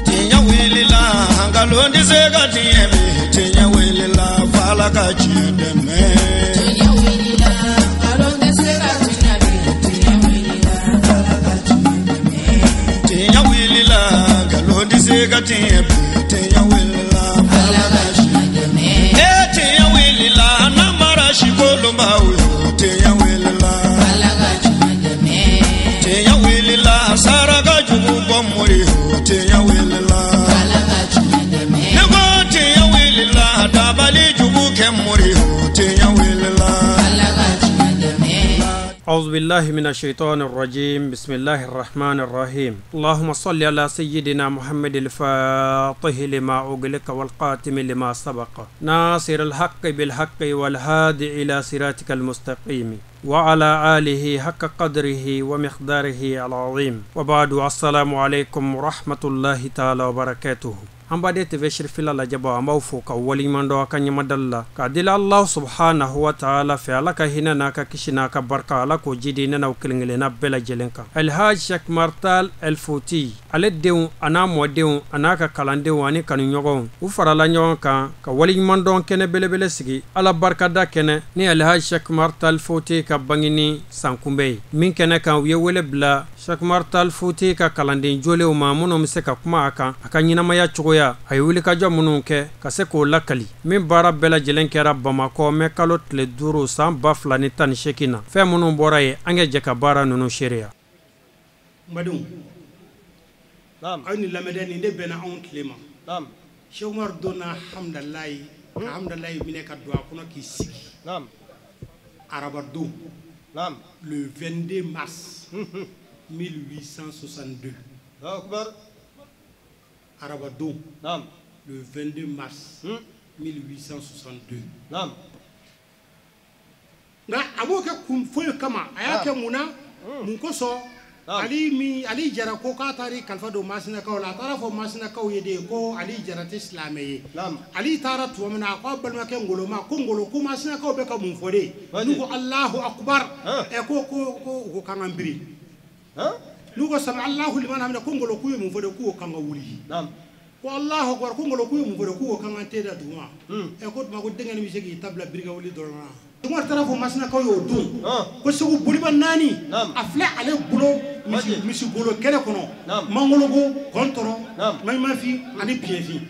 Tiɲɛ wulila nkalon tɛ se ka tiɲɛ bi tiɲɛ wulila f'Ala ka tiɲɛ dɛmɛ. Tiɲɛ wulila nkalon tɛ se ka tiɲɛ bi tiɲɛ wulila f'Ala ka tiɲɛ dɛmɛ. Tiɲɛ wulila nkalon tɛ se ka tiɲɛ bi tiɲɛ wulila f'Ala ka tiɲɛ dɛmɛ. Ee tiɲɛ wulila namara si kolonbaw yo tiɲɛ wulila f'Ala ka tiɲɛ dɛmɛ. Tiɲɛ wulila saraka jugu bɔ mori yo tiɲɛ wulila f'Ala ka tiɲɛ dɛmɛ. Ne ko tiɲɛ wulila dabali jugu kɛ mori yo tiɲɛ wulila f'Ala ka tiɲɛ dɛmɛ. أعوذ بالله من الشيطان الرجيم. بسم الله الرحمن الرحيم. اللهم صل على سيدنا محمد الفاتح لما أغلق والقاتم لما سبق ناصر الحق بالحق والهادي إلى صراطك المستقيم وعلى آله حق قدره ومقداره العظيم. وبعد، السلام عليكم ورحمة الله تعالى وبركاته. An baden TV Sirifila lajɛbaw, an b'aw fo ka waleɲuman dɔn a ka ɲɛmadali la k'a deli Allah subhanahu wa ta'ala fɛ, Ala ka hinɛ n'a ka kisi n'a ka barika, Ala k'o jidi ne n'aw kelen kelenna bɛɛ lajɛlen kan. Alhaji Cheikh Martal El Fouti, ale denw a n'a mɔdenw a n'a ka kalandenw ani kanuɲɔgɔnw, u farala ɲɔgɔn kan ka waleɲuman dɔn kɛnɛ belebele sigi, Ala barikada kɛnɛ ni Alhaji Cheikh Martal Fouti ka bangeni sankunbɛ ye min kɛnɛ kan. U ye wele bila Cheikh Martal Fouti ka kalanden jolenw ma minnu bɛ se ka kuma a kan, a ka ɲɛnamaya cogoya, a ye wulikajɔ minnu kɛ ka se k'o lakali. Min baara bɛɛ lajɛlen kɛra Bamakɔ mɛ kalo tile 5 san 2018 na. Fɛn minnu bɔra yen, an ka jɛ ka baara ninnu seereya. N badenw, aw ni lamɛnden, nin de bɛnna anw tile ma. Cheikh Umar donna Hamdalayi ka Hamdalayi minɛ ka don a kɔnɔ k'i sigi arabadon, le 22 mars 1862, arabadon, le 22 mars 1862. Nka a b'o kɛ kun foyi kama, a y'a kɛ mun na, mun kosɔn? Ali min Ali Jara ko k'a taara kalifa don Masinakaw la, a taara fɔ Masinakaw ye de ko Ali Jara tɛ silamɛ ye. Ali taara tuma min na, a ko a balimakɛ Ngolo ma ko Ngolo, ko Masinakaw bɛ ka mun fɔ de? N'u ko Alahu akubar, ɛ ko ko ko u ko k'an ka biri. N'u ko sami Alahu liman hamida, ko Ngolo, k'u ye mun fɔ de? K'u ko k'an ka wuli. Ko Alahu akubar, ko Ngolo, k'u ye mun fɔ de? K'u ko k'an ka te da duguma. Ɛ ko tuma ko denkɛ nin bɛ se k'i ta bila biri ka wuli dɔrɔn na. Umar taara fɔ Masinakaw ye o don ko Segu boliba 4 a filɛ ale bolo misigolo kɛnɛ kɔnɔ, mangologo, kɔntɔrɔ, maɲumanfin ani piɲɛfin.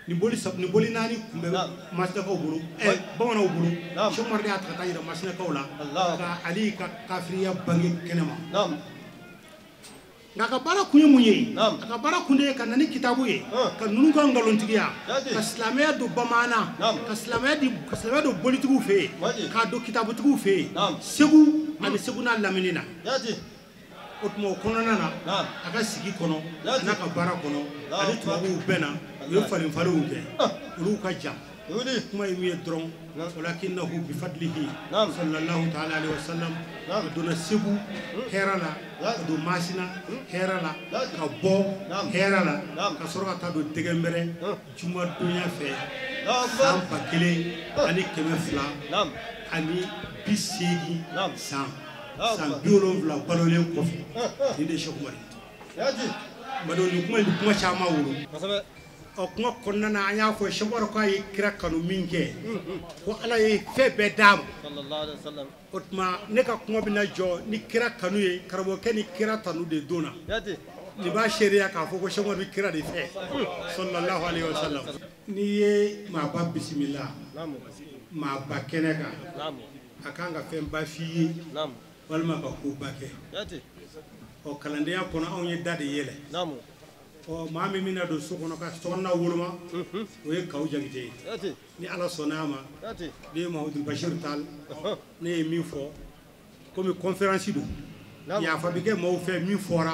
Nin boli nin boli 4 tun bɛ Masinakaw bolo, ɛ bamananw bolo. Cheikh Umar de y'a ta ka taa yira Masinakaw la ka Ali ka kafiriya bange kɛnɛ ma. Nka a ka baara kun ye mun ye? A ka baara kun de ye ka na ni kitabu ye, ka ninnu ka nkalontigiya, ka silamɛya don bamanan, ka silamɛya di, ka silamɛya don bolitigiw fɛ yen, k'a don kitabutigiw fɛ yen, Segu ani Segu n'a lamini na. O tuma o kɔnɔna na, a ka sigi kɔnɔ a n'a ka baara kɔnɔ, ani tubabuw bɛnna, u ye falen falenw kɛ, olu ka jan. Kuma ye min ye dɔrɔn, walakinahu bifadlihi sallallahu ta'ala alaihi wasallam, a donna Segu hɛrɛ la, ka don Masina hɛrɛ la, ka bɔ hɛrɛ la, ka sɔrɔ ka taa don Dɛgɛnbɛrɛ jumadonya fɛ san 1280 san 70 balolen kɔfɛ. Nin de ye Cheikh Umar ye. Badenw, nin kuma in bɛ kuma caman wolo. Ɔ kuma kɔnɔna na, an y'a fɔ Cheikh Umar k'a ye kira kanu min kɛ, ko Ala ye fɛn bɛɛ d'a ma. O tuma ne ka kuma bɛna jɔ ni kira kanu ye, karamɔgɔkɛ ni kira tanu de donna. Nin b'a seereya k'a fɔ ko Cheikh Umar bɛ kira de fɛ sallallahu alaihi wa sallam. N'i ye maaba bisimila maaba kɛnɛ kan, a kan ka fɛnba f'i ye walima ka koba kɛ. Ɔ kalandenya kɔnɔ, anw ye da de yɛlɛ. Ɔ maa min bɛna don so kɔnɔ ka sokɔnɔna woloma, o ye Kawu Jakite ye. Ni Ala sɔnna a ma, ne ye Mahamadu Bashir Tal, ne ye min fɔ, komi conférence don, yafa bɛ kɛ maaw fɛ min fɔra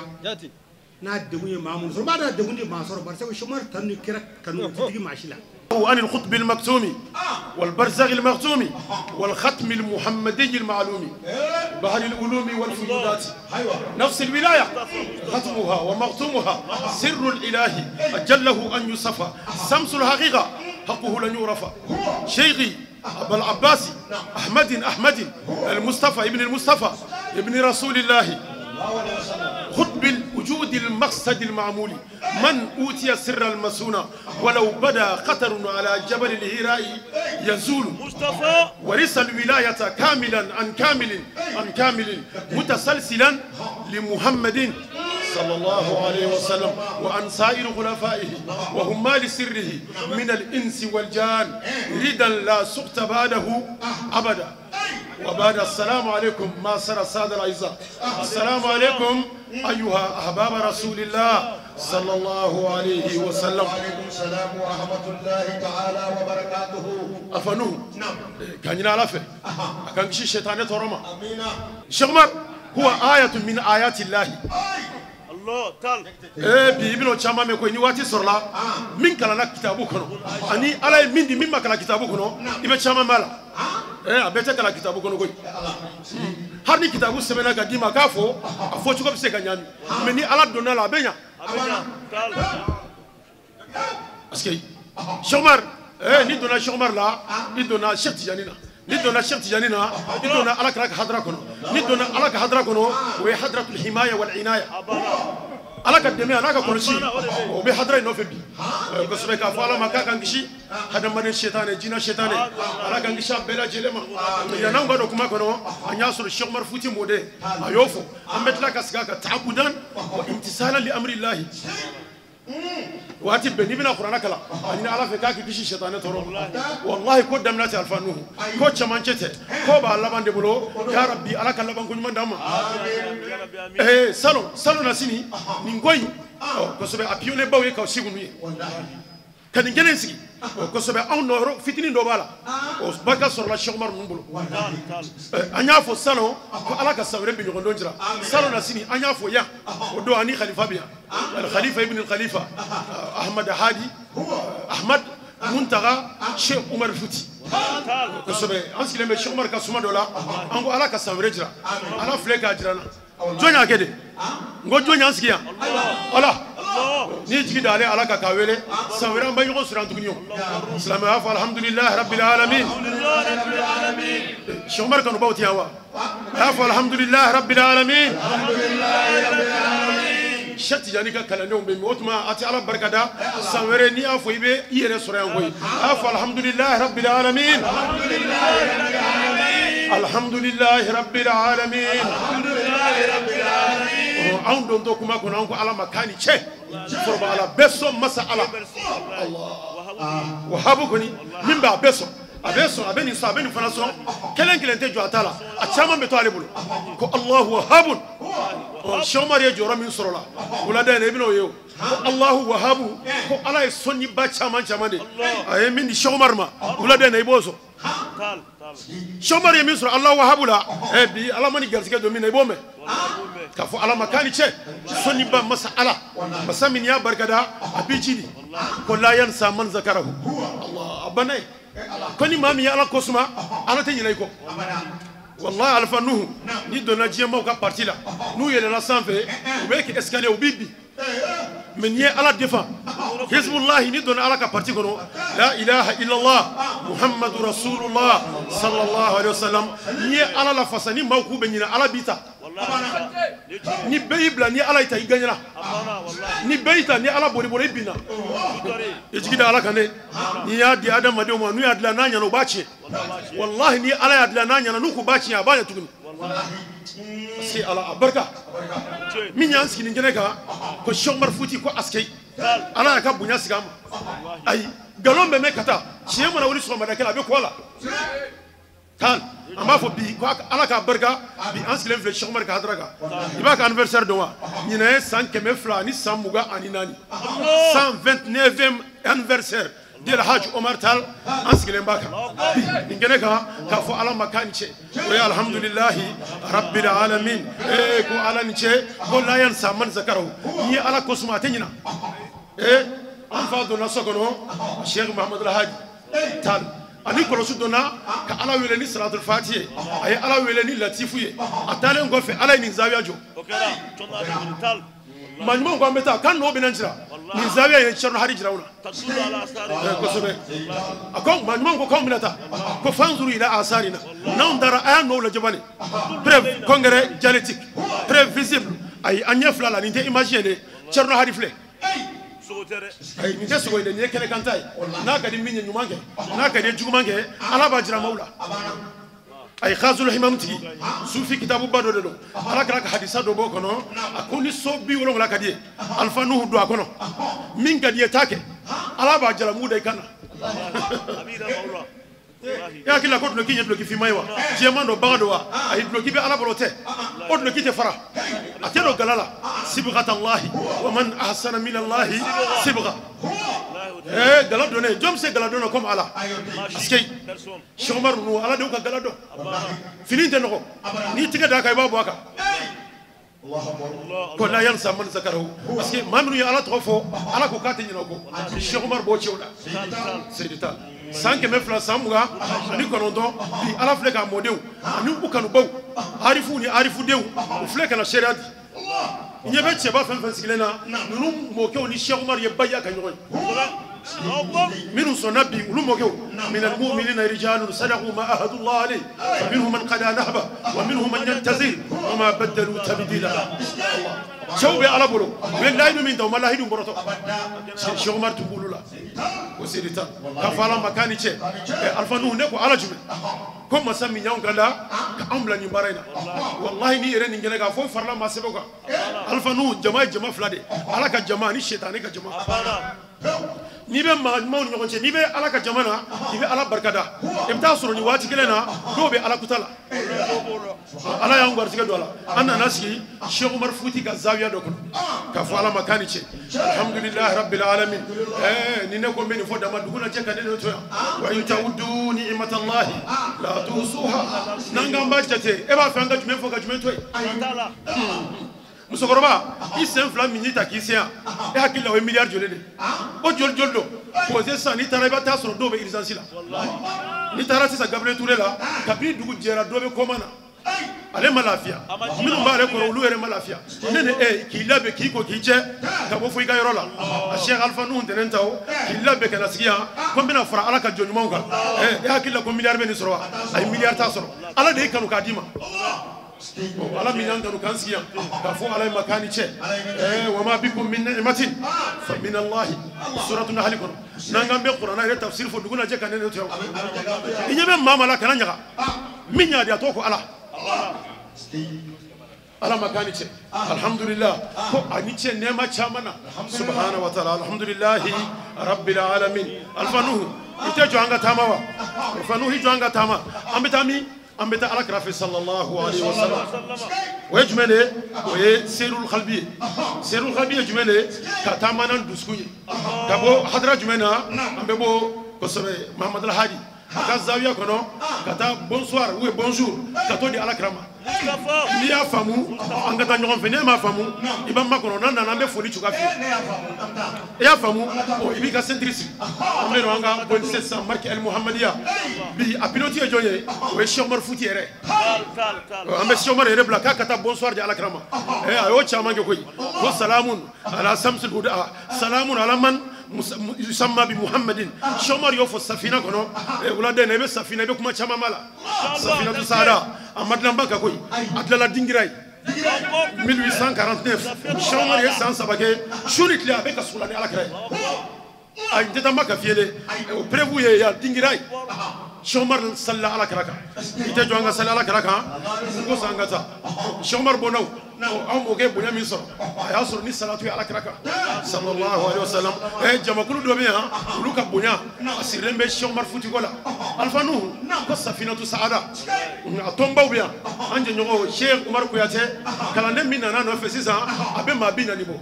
n'a degun ye maa minnu sɔrɔ, n b'a dɔn a degun tɛ maa sɔrɔ, parce que Cheikh Umar tanu ni kira kanu o tɛ digi maa si la. عن القطب المكتوم والبرزخ المختوم والختم المحمدي المعلوم بحر العلوم والفيوضات نفس الولاية ختمها ومختومها سر الإله أجله أن يصفى شمس الحقيقة حقه لن يعرف شيخي أبا العباس أحمد أحمد المصطفى ابن المصطفى ابن رسول الله. خطب الوجود المقصد المعمول من أوتي سر المسونة ولو بدا خطر على جبل الهراء يزول مصطفى ورث الولاية كاملا عن كامل عن كامل متسلسلا لمحمد صلى الله عليه وسلم وعن سائر خلفائه وهم لسره من الإنس والجان ردا لا سقط بعده أبدا. وبعد السلام عليكم ما سر السادة الأعزاء. السلام عليكم أيها أحباب رسول الله صلى الله عليه وسلم. وعليكم السلام ورحمة الله تعالى وبركاته. أفنوه نعم كان ينالفه كان شيء شيطان ترمى. أمين. شيخ عمر هو آية من آيات الله. الله تال. إيه بيبلو تشامة مكوي نواتي سرلا من كلامنا كتابه كنو أني على من دي من ما كلا كتابه كنو إبى تشامة مالا. إيه أبيته كلا كتابه كنو كوي. هرني كتابه سمعنا قديم كافو أفوتشو كم سكانيان مني على دونا لا بينيا. أسكي شمار إيه ني دونا شمار لا ني دونا شيخ تجانينا ني دونا شيخ تجانينا ني دونا على كراك حضرة كنو ني دونا على حضرة كنو وهي حضرة الحماية والعناية على كدمي أنا كقولشي وبحضرة ينوفي بي بس بك أفعل ما كان كشي هذا من الشيطان جينا الشيطان على كان كشي بلا جلما يا نعم بعد كم كانوا أنا أصل الشيخ مرفوتي مودة أيوفو أمتلا كسكا تعبدا وامتثالا لأمر الله واتي بني بنا قرآن كلا أنا على فكرة كشي الشيطان ترى والله كود دمنا تعرفانه كود شمانشته كود الله بند بلو يا ربي على كلا بان كل من دام إيه سالون سالون نسيني نقول كسبة أبيونه باوي كوشي غنوي كان جنسي كسبة أو نهر فتنين دوبالا وبكى صار الشيخ عمر نقوله أنا أفو سالون على كسبة بيجون دونجرا سالون نسيني أنا أفو يا ودو أني خليفة بيا الخليفة ابن الخليفة أحمد هادي أحمد منتغى شيخ عمر فوتي كسبة أنسي لما الشيخ عمر كسوما دولا أنقو على كسبة رجرا أنا فلك أجرنا جونيا كده نقول جونيا أنسكيا الله نيجي دالي على كاكاويلي سويران بيجون سران تغنيو سلام عافية الحمد لله رب العالمين شيخ عمر كانوا باوتي هوا عافية الحمد لله رب العالمين الحمد لله رب العالمين شيخ تجاني كلامهم بموت ما أتي على بركة سويرني أفوي بي يرسران وي عافية الحمد لله رب العالمين الحمد لله رب العالمين الحمد لله رب العالمين الحمد لله رب العالمين أون دون دوكما كنا أنكو على مكاني شيء فربا على بسوا مسا على الله وهابكني من بعد بسوا أبسوا أبني صابني فناسوا كلن كلن تجوا تالا أتشامن بتوالي بلو كو الله وهاب شو ماريا جورا من سرولا ولا ده نبينو يو الله وهاب كو على سوني باتشامن شامن أي من شو مرما ولا ده نبوسو شو ماريا من سر الله وهاب لا بي الله ماني جالس كده دومين نبومه كفو على مكاني شيء سوني با مسألة مسا من يا بركة أبيجيني كلا ينسى من ذكره الله أبناي كوني مامي على كوسما على تيجي نايكو والله ألف نوه ني دونا جيما وكا بارتي لا نو يلنا سانفي وبيك اسكالي وبيبي من يه على دفاع حزب الله ني دونا على كا بارتي كونو لا إله إلا الله محمد رسول الله صلى الله عليه وسلم ني على لا فاسني ماكو بنينا على بيتا ni بيبلا ني على يتا يغنينا ni بيتا ني على بوري بوري بينا يجي على كاني ني يا دي ادم مدوما ني ادلا نانيا نو باتشي والله ني على ادلا نانيا نو كو باتشي ابا تuguni سي على بركه min y'an sigi nin kɛnɛ kan ko Cheikh Umar Futi ko askei ala y'a ka bonya sigi an ma ayi nkalon bɛ mɛn ka taa tiɲɛ mana wuli sɔgɔmada kɛnɛ a bɛ kɔ a la tan an b'a fɔ bi ko ala k'a barika bi an sigilen filɛ Cheikh Umar ka hadara kan i b'a ka anniversaire dɔn wa ɲinɛ ye san 224 129e anniversaire de El Hadj Omar Tall an sigilen b'a kan bi nin kɛnɛ kan k'a fɔ ala ma k'a ni ce o ye alhamdulilahi rabbil alamin ee ko ala ni ce ko la yansa man zakarahu n'i ye ala kosuma a tɛ ɲina ee an fa donna so kɔnɔ Cheikh Mahamadou El Hadj Tall ani kɔlɔsi donna ka ala wele ni salatul fati ye a ye ala wele ni latifu ye a taalen kɔfɛ ala ye nin zawiya jɔ maa ɲumanw ko an bɛ taa k'an n'o bɛna jira Nin zawiya ye Thierno Hadi jira u la kosɛbɛ. A ko maa ɲuman ko k'anw bɛna taa ko fanzuru ila asarina, n'anw taara a y'a nɔw lajɛ bani. Preuve congrès dialectique, preuve visible. Ayi, an ɲɛ fila la, nin tɛ image ye dɛ. Thierno Hadi filɛ. Ayi, nin tɛ sogo ye dɛ, nin ye kɛnɛkanta ye. N'a ka di min ye ɲuman kɛ, n'a ka di ye juguman kɛ, Ala b'a jira maaw la. Ayi, Khazul Himam tigi sufi kitabu ba dɔ de don. Ala kɛra ka hadisa dɔ b'o kɔnɔ, a ko ni so 70 ka di ye, Alifa Nuhu don a kɔnɔ, min ka di ye t'a kɛ, Ala b'a jalamugu da i kan na. E hakili la ko duloki ye duloki finman ye wa, jɛman don, bagan don wa? Ayi, duloki bɛ Ala bolo, tɛ o duloki tɛ fara, a tɛ don gala la. Sibghatallahi wa man ahsana min Allahi sibgha. Gala donnen, jɔn bɛ se gala don na comme Ala? Parce que Cheikh Omar ninnu, Ala de y'u ka gala dɔn. Fini tɛ nɔgɔ, n'i tɛgɛ d'a kan, i b'a bɔ a kan. Ko la yansa man zakarahu, parce que maa minnu ye Ala tɔgɔ fɔ, Ala ko k'a tɛ ɲinɛ o kɔ. Cheikh Omar b'o cɛw la. Seyidi Tall, san 229 bi, Ala filɛ k'a mɔdenw ani u kanubaw, arifuw ni arifudenw, u filɛ ka na seereya di. Ɲɛ bɛ cɛba fɛn fɛn sigilen na, ninnu mɔkɛw ni Cheikh Omar ye bayiya ka ɲɔgɔn ye. Minnu sɔnna bi, olu mɔkɛw, min almu'minina rijalun sadaqu ma ahadullah alayhi, fa minhum man qada nahba wa minhum man yantazir wa ma badalu tabdila. Cɛw bɛ Ala bolo, u ye layidu min ta, u ma layidu kɔrɔtɔ. Cheikh Omar tun b'olu la o. Seyidi Tall, k'a fɔ Ala ma k'a ni cɛ. Alifa Nuhu, ne ko Ala jumɛn ko masa min y'anw ka da ka anw bila nin baara in na? Walahi, n'i yɛrɛ nin kɛnɛ kan fo farala maa sɛbɛn kan. Alifa Nuhu, jama ye jama fila de, Ala ka jama ani shetani ka jama. N'i bɛ maa ɲumanw ni ɲɔgɔn cɛ, n'i bɛ Ala ka jama na, i bɛ Ala barikada. I bɛ taa sɔrɔ nin waati kelen na, dɔw bɛ Ala kuta la. Ala y'an garijɛgɛ don a la, an nana sigi Cheikh Umar Futi ka zawiya dɔ kɔnɔ, k'a fɔ Ala ma k'a ni ce. Alhamdulilahi rabbil alamin. Ni ne ko n bɛ nin fɔ dama, dugu na jɛ ka ne to yan. Wa in ta'uddu ni'matallahi la tuhsuha. N'an k'an b'a jate, e b'a fɛ an ka jumɛn fɔ ka jumɛn to yen? Musokɔrɔba, i sen fila min ta k'i sen yan, e hakili la o ye miliyari joli de o? Joli joli don posé sisan? N'i taara, i bɛ taa sɔrɔ dɔw bɛ urgence la. N'i taara sisan Gabriel Touré la, kabini dugu jɛra, dɔ bɛ coma na, ale ma lafiya. Minnu b'ale kɔrɔ, olu yɛrɛ ma lafiya. Ne ni e k'i labɛn, k'i ko k'i jɛ ka bɔ fo i ka yɔrɔ la, a Cheikh Alpha Nuhu ntɛnɛn ta o k'i labɛn ka na sigi yan ko n bɛna fara Ala ka jɔn ɲumanw kan. E hakili la ko miliyari bɛ nin sɔrɔ wa? A ye miliyari t'a sɔrɔ. Ala de y'i kanu k'a d'i ma. Ala min y'an kanu k'an sigi yan, k'a fɔ Ala ye ma k'a ni cɛ. Wa ma bikum min ni'matin fa min Allahi, suratu Nahli kɔnɔ. N'an k'an bɛ kuranɛ yɛrɛ tafsir fɔ, dugu na jɛ ka ne to yan. I ɲɛ bɛ maa ma la, kana ɲaga min y'a di, a tɔgɔ ko Ala. Ala ma k'a ni cɛ. Alhamdulillah, ko a ni cɛ nɛɛma caman na, subhana wa taala. Alhamdulillahi rabbil alamin. Alfa Nuhu, i tɛ jɔ an ka taama wa? Alfa Nuhu, i jɔ an ka taama. An bɛ taa min? An bɛ taa Ala kira fɛ, sallallahu alaihi wa sallam. O ye jumɛn de ye? O ye serul qalbi ye. Serul qalbi ye jumɛn de ye? Ka taama n'an dusukun ye, ka bɔ hadara jumɛn na? An bɛ bɔ kosɛbɛ Mahamadu Alhadi a ka zawiya kɔnɔ ka taa bonsoir ou bonjour ka t'o di Ala kira ma. N'i y'a faamu, an ka taa ɲɔgɔn fɛ. N'e m'a faamu, i b'an makɔnɔ. N'an nana, an bɛ foli cogoya f'i ye. I y'a faamu, i b'i ka ceinture siri. An bɛ nɔ an ka Boeing 700 marque El Muhammadiya. Bi a pilote ye jɔn ye? O ye Cheikh Omar Futi yɛrɛ. An bɛ Cheikh Omar yɛrɛ bila k'a ka taa bonsoir di Ala kira ma. A y'o caman kɛ koyi. Ko salamun ala samsul huda, salamun ala man yusamma bi Muhammadin. Cheikh Omar y'o fɔ safina kɔnɔ wulada in na. I bɛ safina, i bɛ kuma caman b'a la. Safinatu saada, a ma dilan ba kan koyi, a tilala dingira ye 1849. Cheikh Omar ye san 3 kɛ, su ni tile a bɛ ka sugula ni Ala kira ye. A n tɛ taa Maka fiyɛ dɛ, o preuve ye yan dingira ye. Cheikh Omar salila Ala kira kan. I tɛ jɔ an ka sali Ala kira kan ko san ka taa Cheikh Omar bɔnnaw, anw m'o kɛ bonya min sɔrɔ, a y'a sɔrɔ ni salatu ye Ala kira kan, sallallahu alaihi wasallam. Jamakulu dɔ bɛ yan, olu ka bonya a sirilen bɛ Cheikh Omar Futi ko la. Alpha Nuhu ko safinatu saada, a tɔnbaw bɛ yan. An jɛɲɔgɔn Cheikh Umar Kuyatɛ, kalanden min nana nɔfɛ sisan, a bɛ maa 40 bɔ.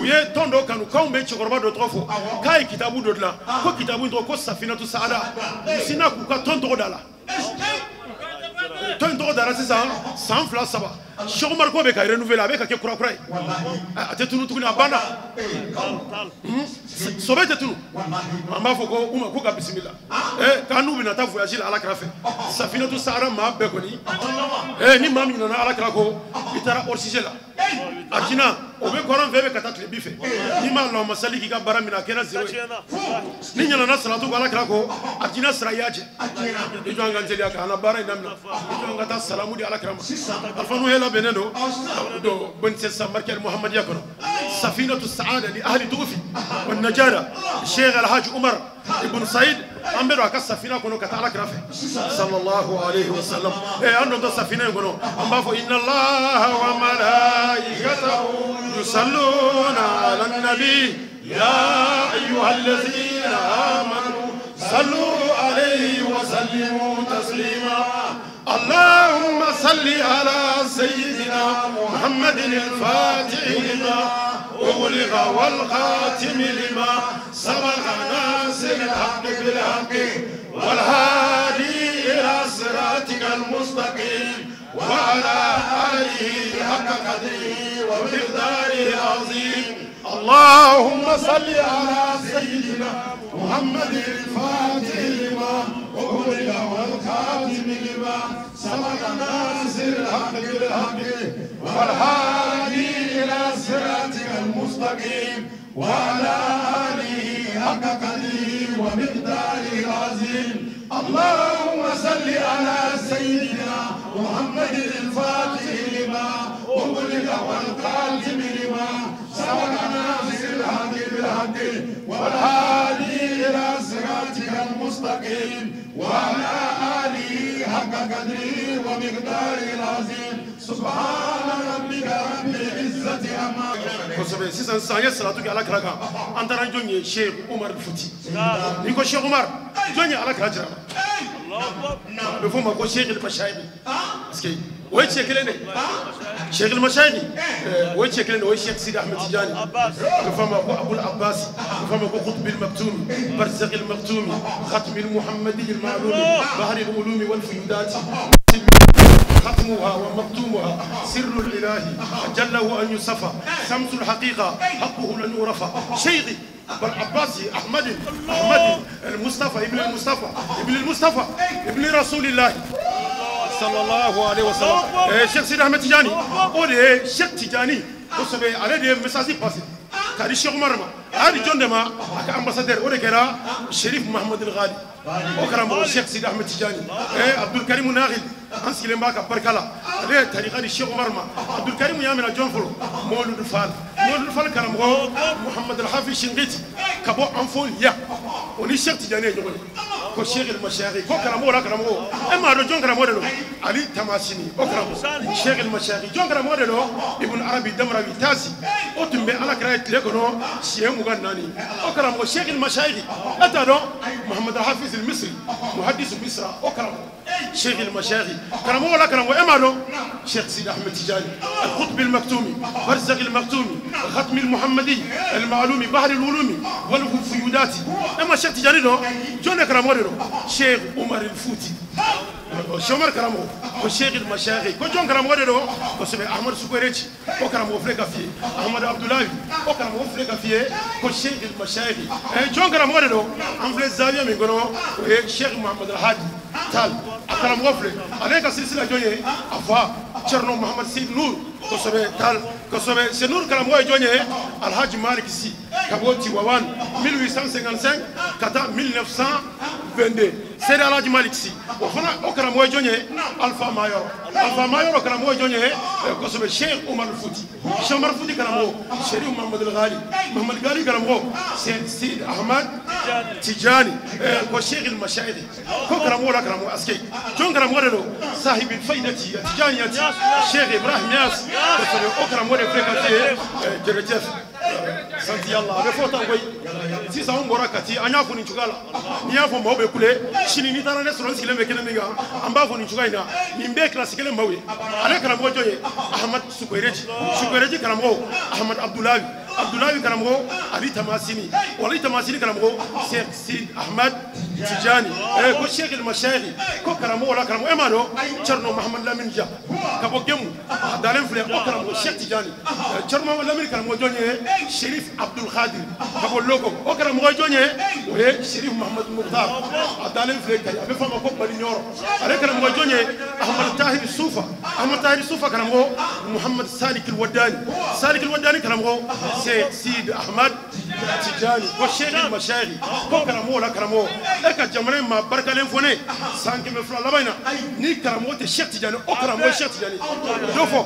U ye tɔn dɔ kanu k'anw bɛ cɛkɔrɔba dɔ tɔgɔ fɔ k'a ye kitabu dɔ dilan ko kitabu in tɔgɔ ko safinatu saada. U sinna k'u ka tɔn tɔgɔ da la. Tɔn in tɔgɔ dara sisan san 2 3. Cheikh Omar ko bɛ ka renouveler, a bɛ ka kɛ kura kura ye, a tɛ tunu tuguni, a banna, sɔbɛ tɛ tunu. An b'a fɔ ko u ma k'u ka bisimila k'an n'u bɛna taa voyage la Ala kira fɛ, safinatu saada. Maa bɛɛ kɔni, ni maa min nana Ala kira ko, i taara hors sujet la. Arjina o bɛ kɔrɔn fɛ bɛ ka taa tile bi fɛ n'i ma Allahumma salli k'i ka baara minɛ a kɛra zéro ye ni ɲinɛna salatu kɔ Ala kira ko Arjina sara i y'a jɛ i jɔ an ka teliya k'an ka baara in daminɛ i jɔ an ka taa salamu di Ala kira ma Alpha Nuhu labɛnnen don bon markaz Muhammadiya kɔnɔ safinatu saada li ahli dugufi wa najara Sheikh Alhaji Umar ibn Said an bɛ don a ka safina kɔnɔ ka taa Ala kira fɛ sallallahu alayhi wa sallam an dontɔ safina in kɔnɔ an b'a fɔ inna Allaha wa malaikatahu yusalluna ala nabi ya ayyuhallazina amanu sallu alayhi wa sallimu taslima اللهم صل على سيدنا محمد الفاتح لما أغلق والخاتم لما سبق ناصر الحق بالحق والهادي إلى صراطك المستقيم وعلى آله حق قدره ومقداره العظيم اللهم صل على سيدنا محمد الفاتح لما أغلق والخاتم لما سبق ناصر الحق بالحق والهادي إلى صراطك المستقيم وعلى آله حق قدره ومقداره العظيم اللهم صل على سيدنا محمد الفاتح لما أغلق والخاتم لما سبق ناصر الحق بالحق والهادي إلى صراطك المستقيم وعلى آله حق قدره ومقداره العظيم سبحان ربك رب العزة عما kosɛbɛ. Sisan sisan an ye salatu kɛ Ala kira kan an taara jɔn ye Sheikh Umar Futi n'i ko Sheikh Umar jɔn ye Ala kira jira a bɛ f'o ma ko Sheikh al-Mashayikh parce que o ye cɛ kelen de Sheikh al-Mashayikh o ye cɛ kelen de o ye Sheikh Sidi Ahmed Tijani a bɛ f'a ma ko Abul Abbas a bɛ f'a ma ko Qutb al-Maktoum Barzakh al-Maktoum Khatm al-Muhammadi al-Ma'lum Bahr al-Ulum wal-Fuyudat ختمها ومختومها سر الإله جله أن يصفى شمس الحقيقة حقه لن يعرف شيخي أبو العباس أحمد أحمد المصطفى ابن المصطفى ابن المصطفى ابن رسول الله صلى الله عليه وسلم. Cheikh Sidi Ahmed Tijani o de ye Cheikh Tijani kosɛbɛ ale de ye message passé k'a di Cheikh Umar ma a y'a di jɔn de ma a ka ambassadeur o de kɛra Cherif Mahamad El Ghali o karamɔgɔ Cheikh Sidi Ahmed Tijani Abdul Karim Naghil an sigilen b'a ka barika la ale ye tarika di Cheikh Umar ma Abdul Karim y'a minɛ jɔn fɔlɔ Mawlud Fall Mawlud Fall karamɔgɔ Muhammad El Hafiz Shingiti ka bɔ Anfoliya o ni Cheikh Tijani ye ɲɔgɔn ye ko Sheikh El Mashayikh ko karamɔgɔ la karamɔgɔ e m'a dɔn jɔn karamɔgɔ de don Ali Tamasini o karamɔgɔ Sheikh El Mashayikh jɔn karamɔgɔ de don Ibn Arabi Damrawi Tasi o tun bɛ Ala kira ye tile kɔnɔ siɲɛ 24 o karamɔgɔ Sheikh El Mashayikh e t'a dɔn Muhammad El Hafiz El Misri muhaddis Misra o karamɔgɔ Sheikh El Mashayikh karamɔgɔ la karamɔgɔ e m'a dɔn Cheikh Sidi Ahmed Tijani القطب المكتومي برزق المكتومي الختم المحمدي المعلوم بحر العلوم والفيودات اما Cheikh Tijani dɔn jɔn de karamɔgɔ de don Cheikh Umar El Futi Cheikh Umar karamɔgɔ ko Sheikh El Mashayikh ko jɔn karamɔgɔ de don kosɛbɛ Ahmad Sukoreji o karamɔgɔ filɛ ka f'i ye Ahmad Abdoulaye o karamɔgɔ filɛ ka f'i ye ko Sheikh El Mashayikh jɔn karamɔgɔ de don an filɛ zawiya min kɔnɔ o ye Cheikh Muhammad El Hadi Tal a karamɔgɔ filɛ ale ka silsila jɔn ye a fa Thierno Muhammad Seyd Nour kosɛbɛ Tal kosɛbɛ Seyd Nour karamɔgɔ ye jɔn ye Alhaji Malik Sy ka bɔ Tivaouane 1855 ka taa 1922 Seydi Alhaji Malik Sy o fana o karamɔgɔ ye jɔn ye Alpha Mayoro Alpha Mayoro karamɔgɔ ye jɔn ye kosɛbɛ Cheikh Umar Fouti Cheikh Umar Fouti karamɔgɔ Cherif Muhammad El Ghali Muhammad Ghali karamɔgɔ Cheikh Sidi Ahmad Tijani ko Sheikh El Mashayikh ko karamɔgɔ la karamɔgɔ aske jɔn karamɔgɔ de don Sahib Faydati Tijaniyati Cheikh Ibrahim Niass kosɛbɛ o karamɔgɔ de filɛ ka se jërëjëf sant yàlla a bɛ fɔ tan koyi sisan an bɔra Kati an y'a fɔ nin cogoya la n'i y'a fɔ maaw bɛ kule sini n'i taara ne sɔrɔ n sigilen bɛ kɛnɛ min kan an b'a fɔ nin cogoya in na nin bɛɛ ye kilasi kelen maaw ye ale karamɔgɔ jɔn ye Ahmad Sukoyreji Sukoyreji karamɔgɔ Ahmad Abdoulaye Abdoulaye karamɔgɔ Ali Tamasini Ali Tamasini karamɔgɔ Cheikh Sidi Ahmad Tijani ko Cheikh al-Mashayikh ko karamɔgɔ la karamɔgɔ e m'a dɔn Thierno Mahamad Lamine Dia ka bɔ Gemu a dalen filɛ o karamɔgɔ Cheikh Tijani Thierno Mahamad Lamine karamɔgɔ jɔn ye Chérif Abdoul Khadir ka bɔ Loko o karamɔgɔ jɔn ye o ye Chérif Mahamad Mukhtar a dalen filɛ Kayi a bɛ fɔ a ma ko Bali Ɲɔrɔ ale karamɔgɔ jɔn ye Ahmad Tahir Soufa Ahmad Tahir Soufa karamɔgɔ Muhammad Salik al-Wadani Salik al-Wadani karamɔgɔ c'est Sid Ahmad Tijani ko Cheikh al-Mashayikh ko karamɔgɔ la karamɔgɔ e ka jamana in maa barikalen fɔ ne san 200 laban in na ni karamɔgɔ tɛ Cheikh Tijani o karamɔgɔ Cheikh Tijani dɔ fɔ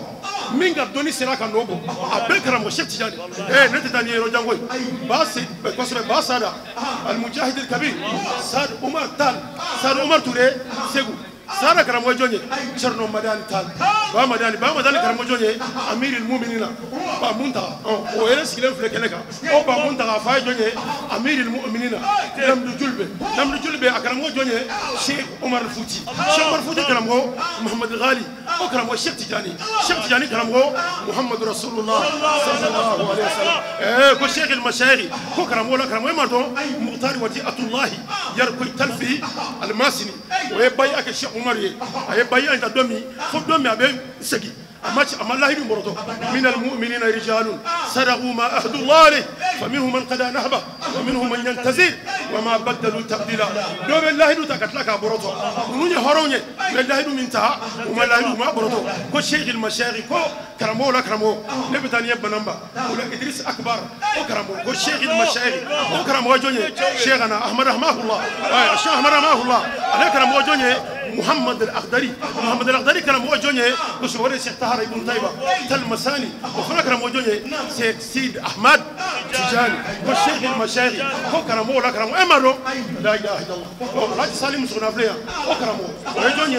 min ka dɔnni sera ka nɔ bɔ a bɛɛ karamɔgɔ Cheikh Tijani ne tɛ taa ni yɔrɔ jan koyi ba se kosɛbɛ ba sada al-Mujahid al-Kabir Sad Umar Tal Sad Umar Touré Segu Sada karamɔgɔ jɔn ye Thierno Madani Tal Ba Madani Ba Madani karamɔgɔ jɔn ye Amirul Muminina Ba Muntaga o yɛrɛ sigilen filɛ kɛnɛ kan o Ba Muntaga fa ye jɔn ye Amirul Muminina Lamdu Julbe Lamdu Julbe a karamɔgɔ jɔn ye Cheikh Omar Fouti Cheikh Omar Fouti karamɔgɔ Muhammad Ghali o karamɔgɔ Cheikh Tijani Cheikh Tijani karamɔgɔ Muhammad Rasulullah sallallahu alaihi wasallam ko Cheikh al-Mashayikh ko karamɔgɔ la karamɔgɔ e m'a dɔn Mukhtar Wadi'atullahi Yarkoy Talfi Al-Masini o ye bayi kɛ Cheikh Umar ye a ye bayi an ta don min fo don min a bɛ segin أما الله بمرته من المؤمنين رجال صدقوا ما عهدوا الله عليه فمنهم من قضى نحبه ومنهم من ينتظر وما بدلوا تبديلا دو بالله دو تكتلك برته نوني هروني بالله دو منتهى وما الله دو ما برته كو شيخ المشايخ كو كرمو لا كرمو نبتاني بنمبا ولا إدريس أكبر أو كرمو كو شيخ المشايخ أو كرمو جوني شيخنا أحمد رحمه الله الشيخ أحمد رحمه الله أنا كرمو جوني محمد الأخضري محمد الأخضري كرمو جوني كسوري شيخ طاهر ابن طيبة تلمساني وفنا كرمو جوني شيخ سيد أحمد تجاني والشيخ المشايخ هو كرمو لا كرمو أمرو لا إله إلا الله الحاج سالم سونافليا هو كرمو وجوني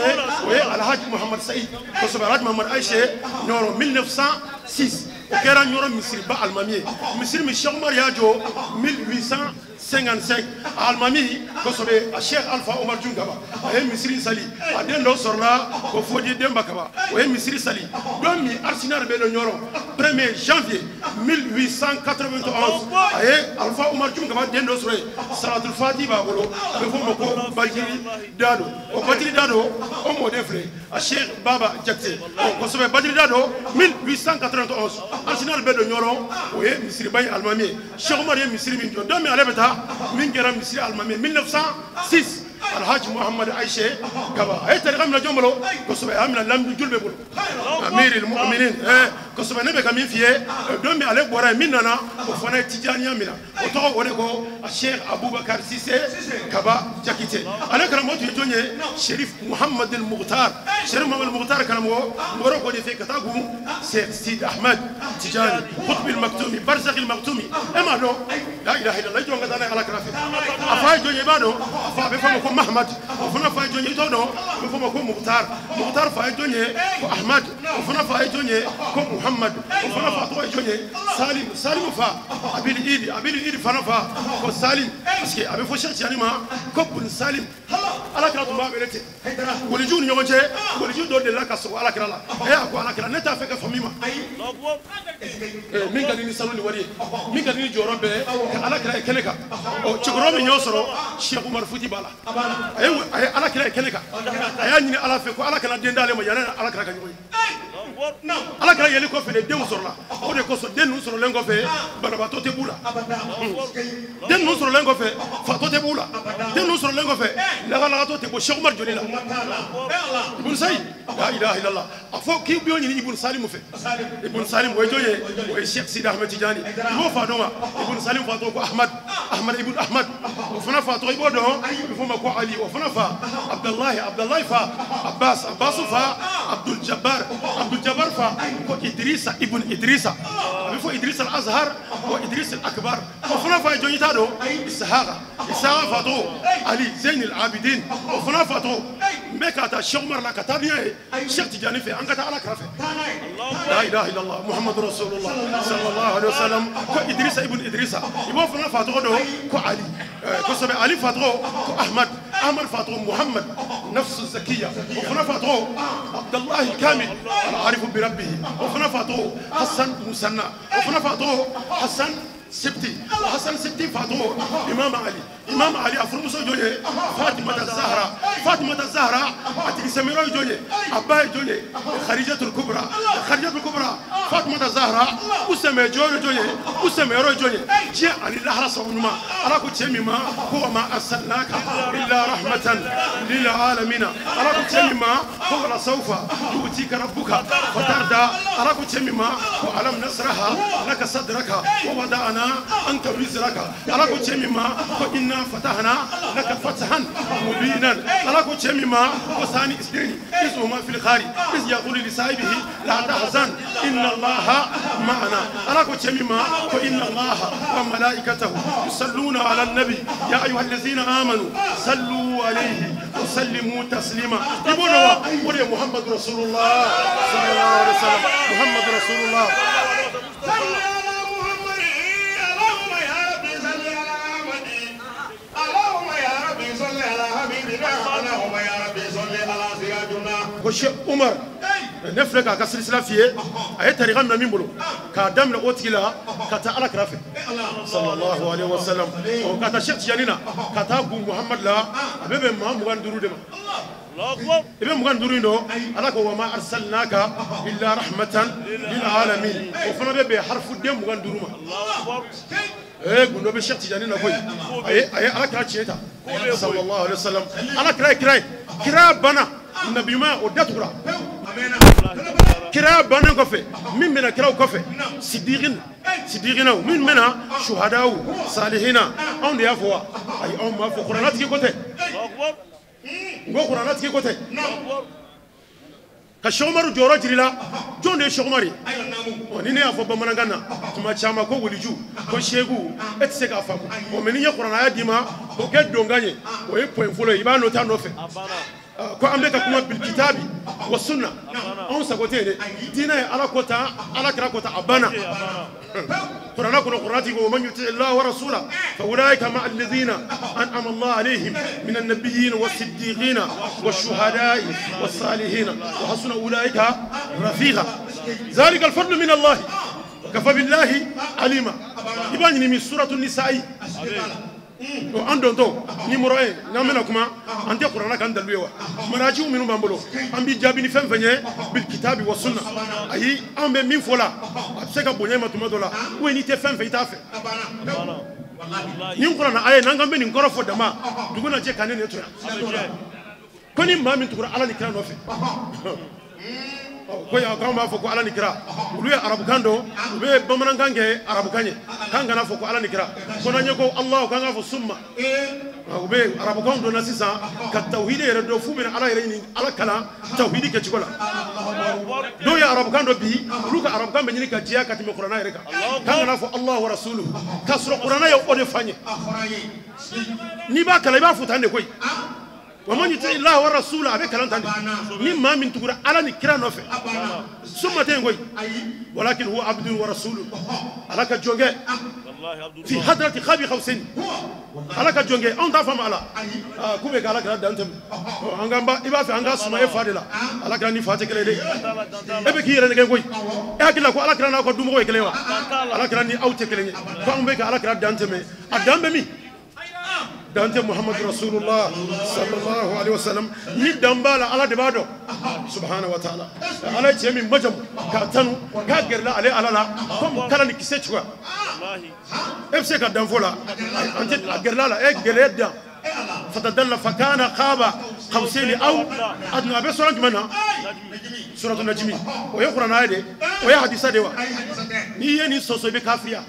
الحاج محمد سعيد كسب الحاج محمد عائشة نورو 1906 وكان نورو مصر با المامي مصر من الشيخ عمر ياجو 1855 المامي كسب الشيخ ألفا عمر جونغابا أي مصري سالي أدين لو صرنا وفودي ديمبا كaba وهي مصري سالي دومي أرسنال بيلو نورو 1er janvier 1891 أي ألفا عمر جونغابا دين لو صرنا صلاة الفاتحة بقولو بفهم كو باجري دادو وباجري دادو أمو دفري الشيخ بابا جاكتي كسب باجري دادو 1891 أرسنال بيلو نورو وهي مصري باي المامي الشيخ عمر مصري من جو دومي على بتاع من جرى مصري المامي 1906 الحاج محمد عائشة كبا أي طريقة من الجملة كسب أمنا لم يجول بقول أمير المؤمنين كسب نبي كمين فيه دومي على بورا مننا وفنا تجانيا منا وتو وريكو الشيخ أبو بكر سيسي كبا جاكيتي أنا كلامه تيجوني شريف محمد المختار شريف محمد المختار كلامه وريكو دي في كتابه سيد أحمد تجاني قطب المكتومي برزخ المكتومي أما لو لا إله إلا الله يجون كذا على كرافي أفاي جوني بانو أفا بفهم كم محمد وفنا فاي جوني تونو بفهم كم مختار مختار فاي جوني أحمد وفنا فاي جوني كم محمد وفنا فاي جوني سالم سالم فا أبي الإيدي أبي الإيدي فنا فا كم سالم بس كي أبي فوشة يعني ما كم بن سالم على كلا تبا بلتي ولجون يوم جاء ولجون دور دلنا كسو على كلا لا هي أكو على كلا نتا فيك فميما min ka di ni sanu ni wari ye min ka di ni jɔyɔrɔ bɛɛ ka ala kira ye kɛnɛ kan ɔ cɛkɔrɔba min y'o sɔrɔ Cheikh Umar Futi b'a la a ye ala kira ye kɛnɛ kan a y'a ɲini ala fɛ ko ala kana den d'ale ma yanni ala kira ka ɲɔgɔn ye ala kira yeli kɔfɛ de denw sɔrɔla o de kosɔn den ninnu sɔrɔlen kɔfɛ banabaatɔ tɛ b'u la den ninnu sɔrɔlen kɔfɛ fatɔ tɛ b'u la den ninnu sɔrɔlen kɔfɛ lagalagatɔ tɛ bɔ Cheikh Umar joli la Ibn Sayi la ilaha illallah a fɔ k'i b'o ɲini Ibn Salim fɛ Ibn Salim o ye jɔn ye o ye Cheikh Sidi Ahmed Tijani i b'o fa dɔn wa Ibn Salim fa tɔgɔ ko Ahmad Ahmad Ibn Ahmad o fana fa tɔgɔ i b'o dɔn a bɛ f'o ma ko Ali o fana fa Abdallahi Abdallahi fa Abbas Abbas fa Abdul Jabbar Abdul Jabbar fa ko Idrissa Ibn Idrissa a bɛ fɔ Idrissa al-Azhar ko Idriss al-Akbar o fana fa ye jɔn ye t'a dɔn Ishaqa Ishaqa fa tɔgɔ Ali Zeyn al-Abidin o fana fa tɔgɔ n bɛ ka taa Cheikh Umar la ka taa ni ye Cheikh Tijani fɛ an ka taa ala kira fɛ la ilaha illallah Muhammadu Rasulullah sallallahu alaihi wasallam ko Idrissa ibn Idrissa i b'o fana fa tɔgɔ dɔn ko Ali kosɛbɛ Ali fa tɔgɔ ko Ahmad Ahmad fa tɔgɔ Muhammad nafsu zakiya o fana fa tɔgɔ Abdallahi Kamil al-arifu bi rabbihi o fana fa tɔgɔ Hassan Musanna o fana fa tɔgɔ Hassan Sibti Hasan Sibti fato Imam Ali Imam Ali a furumuso jɔn ye Fatimata Zahra Fatimata Zahra a tigi sɛmɛyɔrɔ ye jɔn ye a ba ye jɔn ye Khadijatul Kubra Khadijatul Kubra Fatimata Zahra u sɛmɛ jɔyɔrɔ ye jɔn ye u sɛmɛyɔrɔ ye jɔn ye diɲɛ ani lahara sababu ɲuman Ala ko cɛ min ma ko wa ma arsalnaka illa rahmatan lil alamin Ala ko cɛ min ma ko wala sawfa yu'tika rabbuka fatarda Ala ko cɛ min ma ko alam nasraha laka sadraka wa wada'na anka wizraka Ala ko cɛ min ma ko inna fatahna laka fathan mubinan Ala ko cɛ min ma ko sani isnini isuma fil khari is yaqulu li sahibihi la tahzan inna Allaha ma'ana Ala ko cɛ min ma ko inna Allaha wa malaikatahu yusalluna ala an-nabi ya ayyuhallazina amanu sallu alayhi wa sallimu taslima ibnu wa Muhammad rasulullah sallallahu alaihi wasallam Muhammad rasulullah. Ko Cheikh Umar ne filɛ k'a ka silisila f'i ye a ye tariqa minɛ min bolo k'a daminɛ o tigi la ka taa Ala kira fɛ sallallahu alaihi wasallam ka taa Cheikh Tijani na ka taa gun Muhammad la a bɛ bɛn maa 25 de ma i bɛ 25 in dɔn Ala ko wa ma arsalnaka illa rahmatan lil alamin o fana bɛ bɛn harfu den 25 ma. Gundo bɛ Cheikh Tijani na koyi a ye Ala kira tiɲɛ ta sallallahu alaihi wasallam Ala kira ye kira ye kira banna nabi ɲuman o datugura kira bannen kɔfɛ min bɛna kiraw kɔfɛ sidiqinaw min bɛna shuhadaw salihina anw de y'a fɔ wa ayi anw m'a fɔ kuranɛtigi ko tɛ n ko kuranɛtigi ko tɛ ka Cheikh Umaru jɔyɔrɔ jiri la jɔn de ye Cheikh Umaru ye ni ne y'a fɔ bamanankan na tuma caman ko waliju ko seegu e tɛ se k'a faamu o mɛ ni n ye kuranɛ d'i ma o kɛ donkan ye o ye point fɔlɔ ye i b'a nota nɔfɛ ko an bɛ ka kuma bil kitabi wa sunna anw sago tɛ yen dɛ diinɛ ye Ala ko tan Ala kira ko tan a banna kuranɛ kɔnɔ kuranɛ tigi ko man yuti illaha wa rasula fa ulaika ma'a alladhina an'ama Allahu alayhim min an-nabiyyin was-siddiqina wash-shuhada'i was-salihina wa hasuna ulaika rafiqa dhalika al-fadlu min Allah wa kafa billahi alima i b'a ɲini min suratu nisa'i o an dontɔ numéro 1 n'an bɛna kuma an tɛ kuranɛ kan dalu ye wa marajiw minnu b'an bolo an b'i jaabi ni fɛn fɛn ye bil kitabi wa sunna ayi an bɛ min fɔ la a bɛ se ka bonya i ma tuma dɔ la ou n'i tɛ fɛn fɛn i t'a fɛ nin kuranɛ aya n'an k'an bɛ nin kɔrɔ fɔ dama dugu na jɛ ka ne to yan ko ni maa min tugura Ala ni kira nɔfɛ ko yan k'anw b'a fɔ ko Ala ni kira olu ye arabukan dɔn u bɛ bamanankan kɛ arabukan ye k'an kana fɔ ko Ala ni kira ko n'an ye ko Alahu k'an k'a fɔ summa u bɛ arabukanw dɔnna sisan ka tawhidi yɛrɛ dɔn f'u bɛna Ala yɛrɛ ɲini Ala kalan tawhidi kɛcogo la dɔw ye arabukan dɔn bi olu ka arabukan bɛ ɲini ka jɛya ka tɛmɛ kuranɛ yɛrɛ kan k'an kana fɔ Alahu wa rasuluhu k'a sɔrɔ kuranɛ ye o de f'an ye n'i b'a kalan i b'a fɔ tan de koyi wa man yuti illaha wa rasula a bɛ kalan tan de ni maa min tugura Ala ni kira nɔfɛ summa tɛ yen koyi walakin huwa abdun wa rasulun Ala ka jɔnkɛ fi hadrati khabi khawsain Ala ka jɔnkɛ anw t'a faamu Ala k'u bɛ ka Ala kira dan tɛmɛ an k'an ba i b'a fɛ an ka suma e fa de la Ala kira ni fa tɛ kelen ye dɛ e bɛ k'i yɛrɛ nɛgɛn koyi e hakili la ko Ala kira n'aw ka dumɔgɔw ye kelen ye wa Ala kira ni aw tɛ kelen ye ko anw bɛ ka Ala kira dan tɛmɛ a dan bɛ min dan tɛ Muhammadu Rasulullah sallallahu alaihi wasallam ni dan b'a la Ala de b'a dɔn subhanahu wa ta'ala Ala ye cɛ min majamu k'a tanu k'a gɛrɛla ale Ala la comme kala ni kisɛ cogoya e bɛ se ka dan fɔ la an tɛ a gɛrɛla la e gɛlɛya dan fatadalla fakana qaba qawsaini aw adna a bɛ sura jumɛn na suratu najmi o ye kuranɛ de o ye hadisa de wa n'i ye nin sɔsɔ i bɛ kafiriya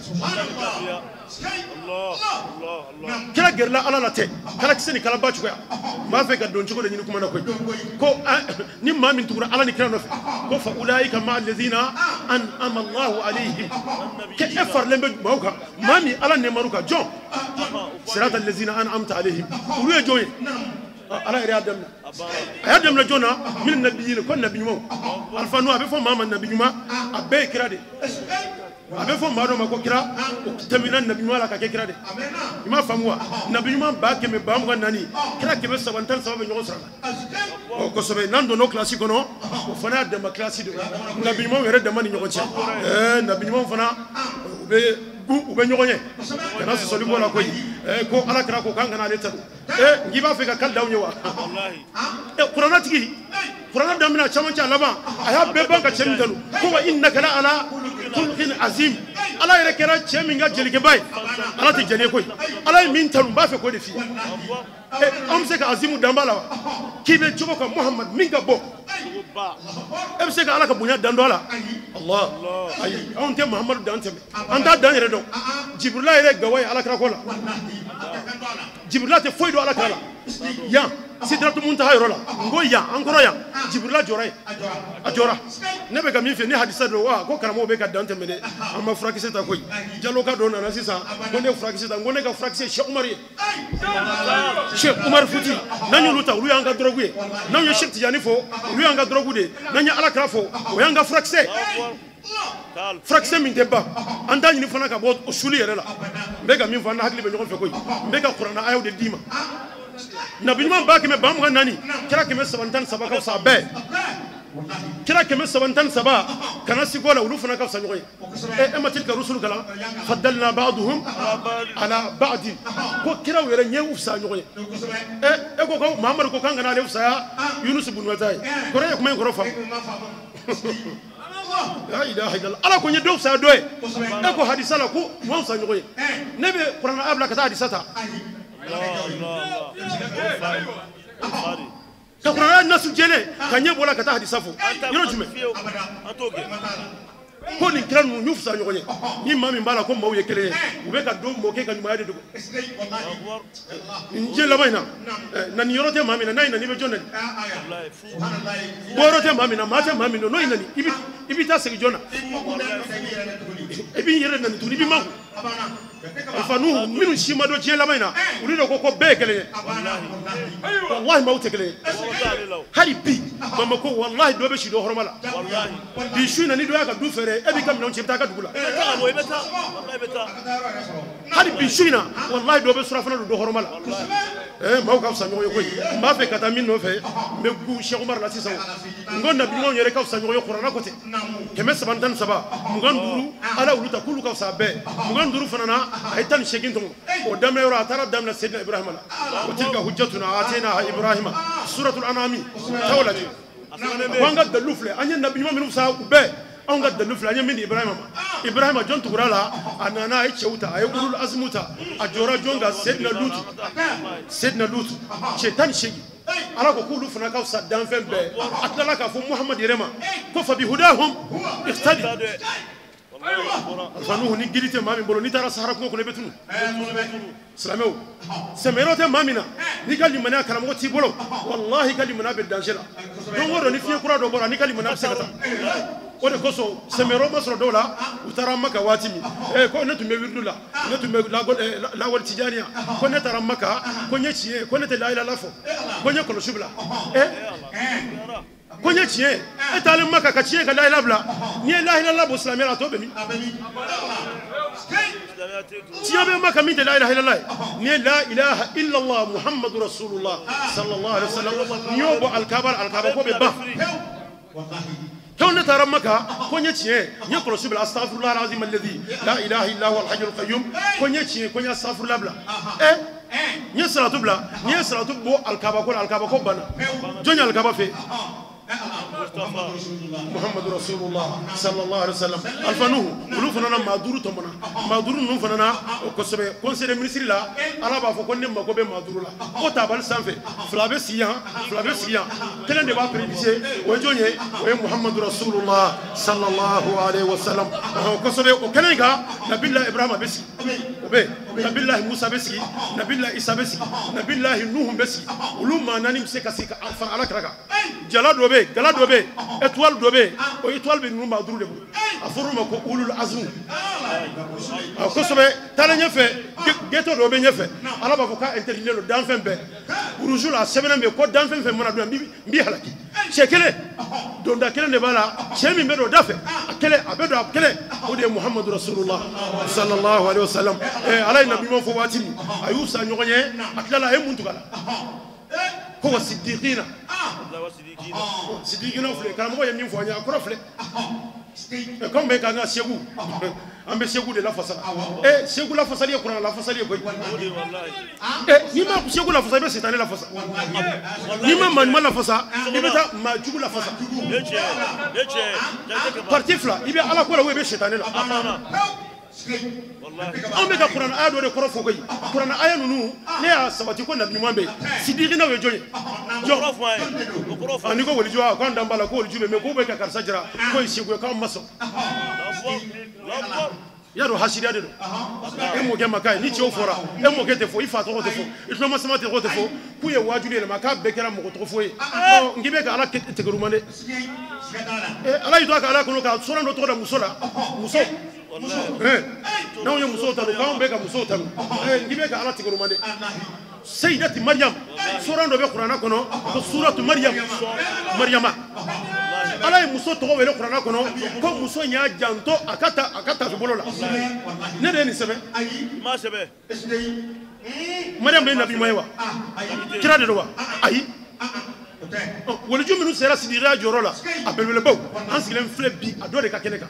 kira gɛrɛla Ala la tɛ kala kisɛ ni kalaba cogoya n b'a fɛ ka don cogo de ɲini kuma na koyi ko ni maa min tugura Ala ni kira nɔfɛ ko fa ulaika ma'a allazina an'ama Allahu alayhim k'e faralen bɛ maaw kan maa min Ala nɛmar'u kan jɔn sirata allazina an'amta alayhim olu ye jɔn ye Ala yɛrɛ y'a daminɛ a y'a daminɛ jɔn na min nabiyyin ko nabi ɲumanw alifa n'o a bɛ fɔ maa ma nabi ɲuman a bɛɛ ye kira de a bɛ fɔ maa dɔ ma ko kira o tɛmɛna nabi ɲuman la ka kɛ kira de i m'a faamu wa nabi ɲuman 124,000 kira 313 bɛ ɲɔgɔn sɔrɔ a la ɔ kosɛbɛ n'an donna o kilasi kɔnɔ o fana y'a dama kilasi dɔ ye nabi ɲumanw yɛrɛ dama ni ɲɔgɔn cɛ nabi ɲumanw fana u bɛ gun u bɛ ɲɔgɔn ye kana sɔsɔli bɔ la koyi ko ala kira ko k'an kana ale tanu n k'i b'a fɛ ka kali d'aw ye wa kuranɛ tigi kuranɛ daminɛ camancɛ a laban a y'a bɛɛ ban ka cɛ min tanu ko wa innaka la ala khuluqin azim ala yɛrɛ kɛra cɛ min ka jelikɛba ye ala tɛ jɛn ye koyi ala ye min tanu n b'a fɛ k'o de f'i ye an bɛ se ka azimu dan b'a la wa k'i bɛ cogo ka Muhamad min ka bɔ e bɛ se ka ala ka bonya dan dɔ a la Allah ayi anw tɛ Muhamadu dan tɛmɛ an t'a dan yɛrɛ dɔn Jibrila yɛrɛ gawa ye ala kira ko la Jibrila tɛ foyi dɔn ala kira la yan Sidratu Muntaha yɔrɔ la n ko yan an kɔrɔ yan Jibrila jɔra yen a jɔra ne bɛ ka min fɛ ni hadisa don wa ko karamɔgɔw bɛ ka dan tɛmɛ dɛ an ma furakisɛ ta koyi Jalo ka dɔ nana sisan ko ne furakisɛ ta n ko ne ka furakisɛ Cheikh Umar ye Cheikh Umar Futi n'an y'olu ta olu y'an ka dɔrɔgu ye n'anw ye Cheikh Tijani fɔ olu y'an ka dɔrɔgu de ye n'an ye ala kira fɔ o y'an ka furakisɛ furakisɛ min tɛ ban an t'a ɲini fana ka bɔ o suli yɛrɛ la n bɛ ka min fɔ an hakili bɛ ɲɔgɔn fɛ koyi n bɛ ka kuranɛ ayaw de d'i ma nabi ɲuman 124 kira 313 ka fisa a bɛɛ kira 313 kana sigi o la olu fana ka fisa ɲɔgɔn ye e ma tilka rusulu kalan faddalna ba'duhum ala ba'di ko kiraw yɛrɛ ɲɛ fisa ɲɔgɔn ye e ko ko Muhamadu ko k'an kana ale fisaya Yunus bunu Mata ye kɔrɔ ye kuma in kɔrɔ faamu la ilaha illallah ala ko n ye dɔw fisaya dɔ ye e ko hadisa la ko ɲɔgɔn fisa ɲɔgɔn ye ne bɛ kuranɛ aya bila ka taa hadisa ta ka kuranɛ nasu jɛlen ka ɲɛ bɔ la ka taa hadisa fɔ yɔrɔ jumɛn ko nin kira ninnu y'u fisa ɲɔgɔn ye ni maa min b'a la ko maaw ye kelen ye u bɛ ka don mɔkɛ ka ɲumanya de dogo nin diɲɛ laban in na nani yɔrɔ tɛ maa min na n'a y'i nani i bɛ jɔn nani bɔ yɔrɔ tɛ maa min na maa tɛ maa min dɔn n'o y'i nani i b'i taa segin jɔn na i b'i yɛrɛ nani tuguni i b'i makun Alfa Nuhu minnu si ma dɔn diɲɛ laban in na olu de ko ko bɛɛ ye kelen ye walahi maaw tɛ kelen ye hali bi Bamakɔ walahi dɔ bɛ si dɔ hɔrɔma la bi su in na ni dɔ y'a ka du feere e b'i ka minɛnw cɛ i bɛ taa a ka dugu la hali bi su in na walahi dɔ bɛ surafana dun dɔ hɔrɔma la maaw ka fisa ɲɔgɔn ye koyi n b'a fɛ ka taa min nɔfɛ n bɛ gun Cheikh Umar la sisan n ko nabi ɲumanw yɛrɛ ka fisa ɲɔgɔn ye kuranɛ ko ten 313 25 ala olu ta k'olu ka fisa a bɛɛ 25 fana na a ye 18 tɔmɔ o daminɛ yɔrɔ a taara daminɛ Seydina Ibrahima la o tilka hujjatuna ataynaha Ibrahima suratul anami taa o lajɛ ko an ka dalilu filɛ an ye nabi ɲuman minnu fisaya u bɛɛ anw ka dalilu filɛ an ye min di Ibrahima ma Ibrahima jɔn tugura la a nana a ye cɛw ta a ye ulul azmu ta a jɔra jɔn kan Seydina Lutu Seydina Lutu cɛ 18 ala ko k'olu fana ka fisa danfɛn bɛɛ a tilala k'a fɔ Muhamadu yɛrɛ ma ko fa bi hudahum iqtadi Alfa Nuhu ni gili tɛ maa min bolo n'i taara sahara kungo kɔnɔ i bɛ tunu silamɛw sɛmɛyɔrɔ tɛ maa min na n'i ka limaniya karamɔgɔ t'i bolo walahi ka limaniya bɛ danger la don o don ni fiɲɛ kura dɔ bɔra n'i ka limaniya bɛ se ka taa o de kosɔn sɛmɛyɔrɔ ma sɔrɔ dɔw la u taara Maka waati min ko ne tun bɛ wiridu la ne tun bɛ lawali tijaniya ko ne taara Maka ko n ye tiɲɛ ko ne tɛ layilaha fɔ ko n ye kɔlɔsi bila ko n ye tiɲɛ e taalen Maka ka tiɲɛ ka layilaha bila n'i ye layilaha bɔ silamɛya la a tɔ bɛ min tiɲɛ bɛ Maka min tɛ la ilaha illallah ye n'i ye la ilaha illallah Muhammadu rasulullah sallallahu alaihi wa sallam n'i y'o bɔ alikaba la alikaba ko bɛ ban ne taara Maka ko n ye tiɲɛ n ye kɔlɔsi bila astaghfirullah alazim alladhi la ilaha illa huwa alhayyul qayyum ko n ye tiɲɛ ko n ye astaghfirullah bila n ye salatu bila n'i ye salatu bɔ alikaba ko la alikaba ko banna jɔn ye alikaba fɛ Muhammadu rasulullah sallallahu alaihi wasallam Alfa Nuhu olu fana na maa duuru tɔmɔna maa duuru ninnu fana na o kosɛbɛ conseil des ministres la ala b'a fɔ ko ne mako bɛ maa duuru la ko tabali sanfɛ fila bɛ sigi yan fila bɛ sigi yan kelen de b'a présider o ye jɔn ye o ye Muhammadu rasulullah sallallahu alaihi wasallam kosɛbɛ o kɛnɛ in kan Nabila Ibrahima bɛ sigi o bɛ Nabilahi Musa bɛ sigi Nabilahi Isa bɛ sigi Nabilahi Nuhu bɛ sigi olu maa naani bɛ se ka sigi ka fara ala kira kan jala dɔ bɛ yen gala dɔ bɛ yen étoile dɔ bɛ yen o étoile bɛ ninnu maa duuru de bolo a fɔr'u ma ko ulul azmu a kosɛbɛ taalen ɲɛfɛ ghetto dɔ bɛ ɲɛfɛ ala b'a fɔ k'a interdit don danfɛn bɛɛ rouge la a sɛbɛnnen bɛ yen ko danfɛn fɛn mana don yan n b'i halaki cɛ kelen donda kelen de b'a la cɛ min bɛ don o da fɛ a kelen a bɛ don a kelen o de ye Muhammadu rasulullah sallallahu alaihi wa sallam ala ye nabi ɲuman fɔ waati min a y'u sa ɲɔgɔn ye a tilala a ye mun tugu a la ko wa siddiqina siddiqina filɛ karamɔgɔ ye min fɔ an ye a kɔrɔ filɛ K'anw bɛ k'an ka Segu an bɛ Segu de lafasa Segu lafasali ye kuranɛ lafasali ye koyi n'i ma Segu lafasa i bɛ sitanɛ lafasa n'i ma maa ɲuman lafasa i bɛ taa maa jugu lafasa parti fila i bɛ Ala ko la ou i bɛ sitanɛ la anw bɛ ka kuranɛ aya dɔ de kɔrɔ fɔ koyi kuranɛ aya ninnu ne y'a sabati ko nabi ɲuman bɛ yen sidikinaw ye jɔn ye jɔn n'i ko waliju a k'an dan b'a la ko waliju bɛ yen k'u bɛ ka karisa jira k'o ye Segu ye k'anw ma sɔn i y'a dɔn hasidiya de don e mɔkɛ ma k'a ye ni cɛw fɔra e mɔkɛ tɛ fɔ i fa tɔgɔ tɛ fɔ i tulomasama tɔgɔ tɛ fɔ k'u ye waajuli yɛlɛma k'a bɛɛ kɛra mɔgɔ tɔgɔ fɔ ye n k'i bɛ ka Ala tigɛruma dɛ Ala y'i to a ka Ala kɔnɔ ka sɔrɔ dɔ tɔgɔ da muso la muso n'anw ye musow tanu k'anw bɛ ka musow tanu n k'i bɛ ka Ala tigɛruma dɛ Seyidati Mariam sura dɔ bɛ kuranɛ kɔnɔ ko suratu Mariam Mariama Ala ye muso tɔgɔ wele kuranɛ kɔnɔ ko muso in y'a janto a ka tafe bolo la ne de ye nin sɛbɛn Mariam de ye nabi ɲuman ye wa kira de don wa ayi waliju minnu sera sidiya jɔyɔrɔ la a belebelebaw an sigilen filɛ bi a dɔ de ka kɛnɛ kan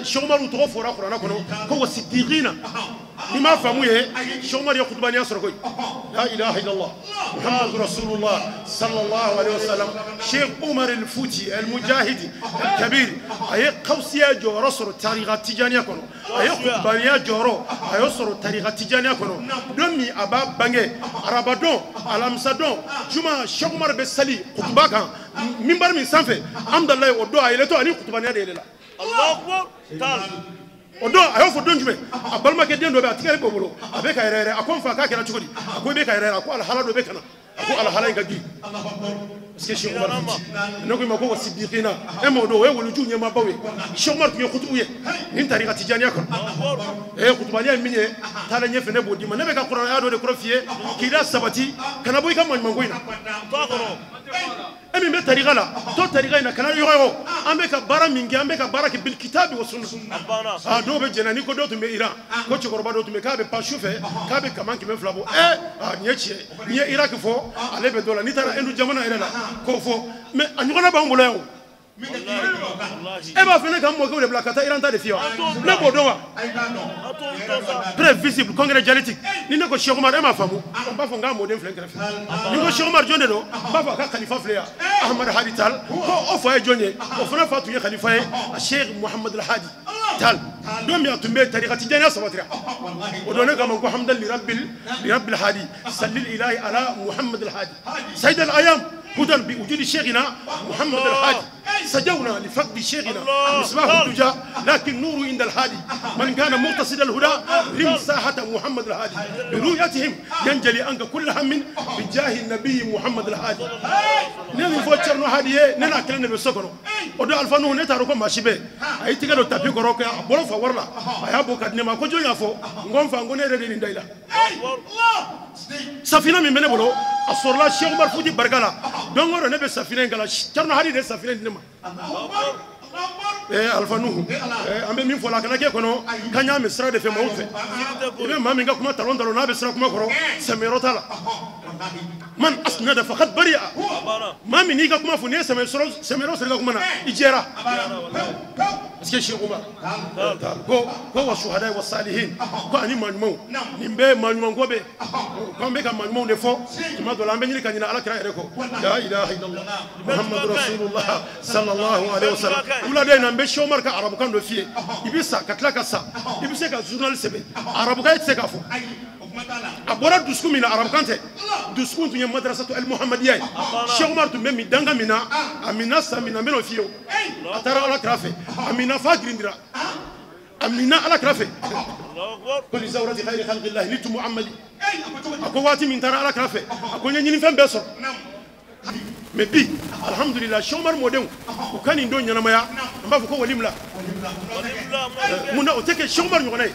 Cheikh Umaru tɔgɔ fɔra kuranɛ kɔnɔ ko wa sidiqina n'i m'a faamu ye Cheikh Umaru ye kutubaniya sɔrɔ koyi la ilaha illallah muhammadu rasulullah sallallahu alaihi wasallam Cheikh Umar al-Futi al-Mujahidi al-Kabir a ye kawsiya jɔyɔrɔ sɔrɔ tariqa tijaniya kɔnɔ a ye kutubaniya jɔyɔrɔ a y'o sɔrɔ tariqa tijaniya kɔnɔ don min a b'a bange araba don alamisa don juma Cheikh Umar bɛ sali kutuba kan minbari min sanfɛ alhamdulilayi o don a yɛlɛtɔ ani kutubaniya de yɛlɛla o don a y'o fɔ don jumɛn a balimakɛ den dɔ bɛ a tigɛli b'o bolo a bɛ ka yɛrɛ yɛrɛ a ko n fa k'a kɛra cogo di a ko i bɛ ka yɛrɛ yɛrɛ a ko alihala dɔ bɛ ka na a ko alihala in ka girin parce que Cheikh Umar Futi ne ko i ma ko wa sidiqina e m'o dɔn o ye waliju ɲɛmaabaw ye Cheikh Umar tun ye kutubu ye nin tarika tijaniya kɔnɔ kutubaniya ye min ye taalen ɲɛfɛ ne b'o d'i ma ne bɛ ka kuranɛ aya dɔ de kɔrɔ f'i ye k'i la sabati kana bɔ i ka maɲumanko in na e min bɛ tarika la to tarika in na kana yɔgɔyɔgɔ an bɛ ka baara min kɛ an bɛ ka baara kɛ bil kitabi wa sunna dɔw bɛ jɛnna ni ko dɔ tun bɛ Iran ko cɛkɔrɔba dɔ tun bɛ k'a bɛ pan su fɛ k'a bɛ kaman 200 bɔ nin ye tiɲɛ n'i ye Irak fɔ ale bɛ dɔ la n'i taara Hindu jamana yɛrɛ la k'o fɔ mais a ɲɔgɔnna b'an bolo yan o e b'a fɔ ne ka n mɔkɛw de bila ka taa Iran ta de f'i ye wa ne b'o dɔn wa prévisible congrès dialectique ni ne ko Cheikh Umar e m'a faamu n b'a fɔ n k'a mɔden filɛ n kɛrɛfɛ ni ko Cheikh Umar jɔn de don n b'a fɔ a ka khalifa filɛ yan Ahmad Hadi Tal ko o fa ye jɔn ye o fana fa tun ye khalifa ye a Cheikh Muhammad Al Hadi Tal don min a tun bɛ tariqa tijaniya sabatira o don ne kama ko hamdan li rabbil hadi sallil ilahi ala Muhammad Al Hadi sayyid al ayam هدى بوجود شيخنا محمد الهادي سجونا لفقد شيخنا مصباح الدجى لكن نور عند الهادي من كان مقتصد الهدى رم ساحة محمد الهادي برؤيتهم ينجلي عنك كل هم بجاه النبي محمد الهادي نبي فوتشرنو هادي ننا كلنا بسكرو ودو الفانو نتارو ما شبه اي تيغلو تابي كروك بولو فورلا ايا بو كادني ما كوجو يافو نغون فانغو نيري دي ندايلا safina min bɛ ne bolo a sɔrɔla Cheikh Umar Futi barika la don o don ne bɛ safina in kala Thierno Hadi de ye safina in di ne ma Alpha Nuhu an bɛ min fɔ la a kana k'e kɔnɔ k'an y'a mɛn sira de fɛ maaw fɛ i bɛ maa min ka kuma talon talon n'a bɛ sira kuma kɔrɔ sɛmɛyɔrɔ t'a la man asnada faqad bari'a maa min n'i ka kuma fɔ n'i ye sɛmɛyɔrɔ sɔrɔ i ka kuma na i jɛra parce que Cheikh Umar ko wa suhada wa salihin ko ani maa ɲumanw nin bɛɛ maa ɲuman ko bɛ k'an bɛ ka maa ɲumanw de fɔ tuma dɔ la an bɛ ɲini ka ɲinɛ Ala kira yɛrɛ kɔ la ilaha illallah muhammadu rasulullah sallallahu alaihi wasallam wulada in na n bɛ Cheikh Umar ka arabukan dɔ f'i ye i bɛ sa ka tila ka sa i bɛ se ka journal sɛbɛn arabukan e tɛ se k'a fɔ a bɔra dusukun min na arabukan tɛ dusukun tun ye madrasatu al muhammadiya ye Cheikh Umar tun bɛ min danga min na a minna san min na n bɛn'o f'i ye o a taara Ala kira fɛ a minna f'a girindira a minna Ala kira fɛ ko li zawrati khayri khalqillahi nitu muhammadi a ko waati min taara Ala kira fɛ a ko n ye ɲinifɛn bɛɛ sɔrɔ mais bi alhamdulillah Cheikh Umar mɔdenw u ka nin don ɲɛnamaya an b'a fɔ ko walimla mun na o tɛ kɛ Cheikh Umar ɲɔgɔnna ye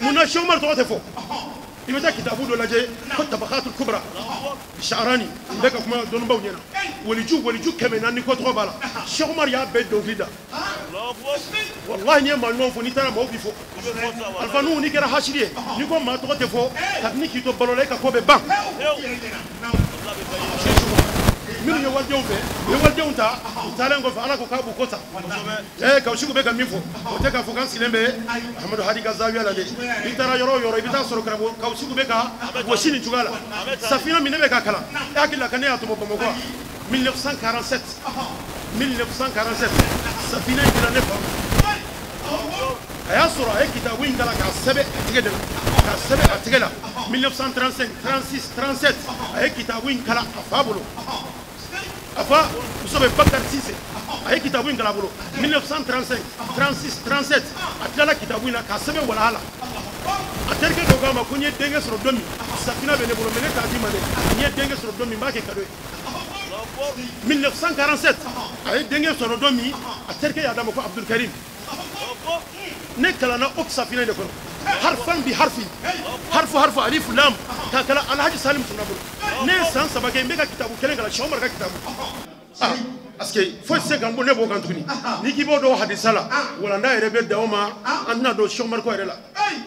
mun na Cheikh Umar tɔgɔ tɛ fɔ i bɛ taa kitabu dɔ lajɛ ko tabakatul kubra Sha'rani n bɛ ka kuma dɔnnibaw ɲɛna waliju 400 kɔ tɔgɔ b'a la Cheikh Umar y'a bɛɛ dɔnkili da wallahi n'i ye maa ɲuman fɔ n'i taara maaw b'i fɔ Alpha Nuhu n'i kɛra hasiri ye n'i ko maa tɔgɔ tɛ fɔ kabini k'i to balo la e ka ko bɛ ban Minnu ye walidenw fɛ u ye walidenw ta u taalen kɔfɛ Ala ko k'a b'u kɔ ta. Kawusiku bɛ ka min fɔ o tɛ k'a fɔ k'an sigilen bɛ Amadu Hadi ka zawiya la dɛ. I taara yɔrɔ o yɔrɔ i bɛ taa sɔrɔ karamɔgɔ Kawusiku bɛ ka gosi nin cogoya la. Safina min ne bɛ ka kalan e hakili la ka ne y'a tɔmɔ Bamakɔ 1947 1947 Safina in dira ne fa ma. A y'a sɔrɔ a ye kitabu in kalan k'a sɛbɛn a tigɛ de la k'a sɛbɛn a tigɛ la 1935 36 37 a ye kitabu in kalan a fa bolo. A fa muso bɛ Bakari Sise a ye kitabu in kalan a bolo 1935 36 37 a tilala kitabu in na k'a sɛbɛn walaha la. A terikɛ dɔ k'a ma ko n ye denkɛ sɔrɔ don min Safina bɛ ne bolo mais ne t'a d'i ma dɛ n ye denkɛ sɔrɔ don min n b'a kɛ cadeau ye. 1947 a ye denkɛ sɔrɔ don min a terikɛ y'a d'a ma ko Abdul Karim. Ne kalanna o Safina de kɔnɔ harfan bi harfi harfu harfu alif lam k'a kalan Alhaji Salim Tuna bolo. Ne ye san 3 kɛ n bɛ ka kitabu kelen kalan Cheikh Omar ka kitabu. Parce que foyi tɛ se ka n bɔ ne b'o kan tuguni. N'i k'i b'o dɔn hadisa la walanda yɛrɛ bɛ dan o ma an tɛna don Cheikh Omar ko yɛrɛ la.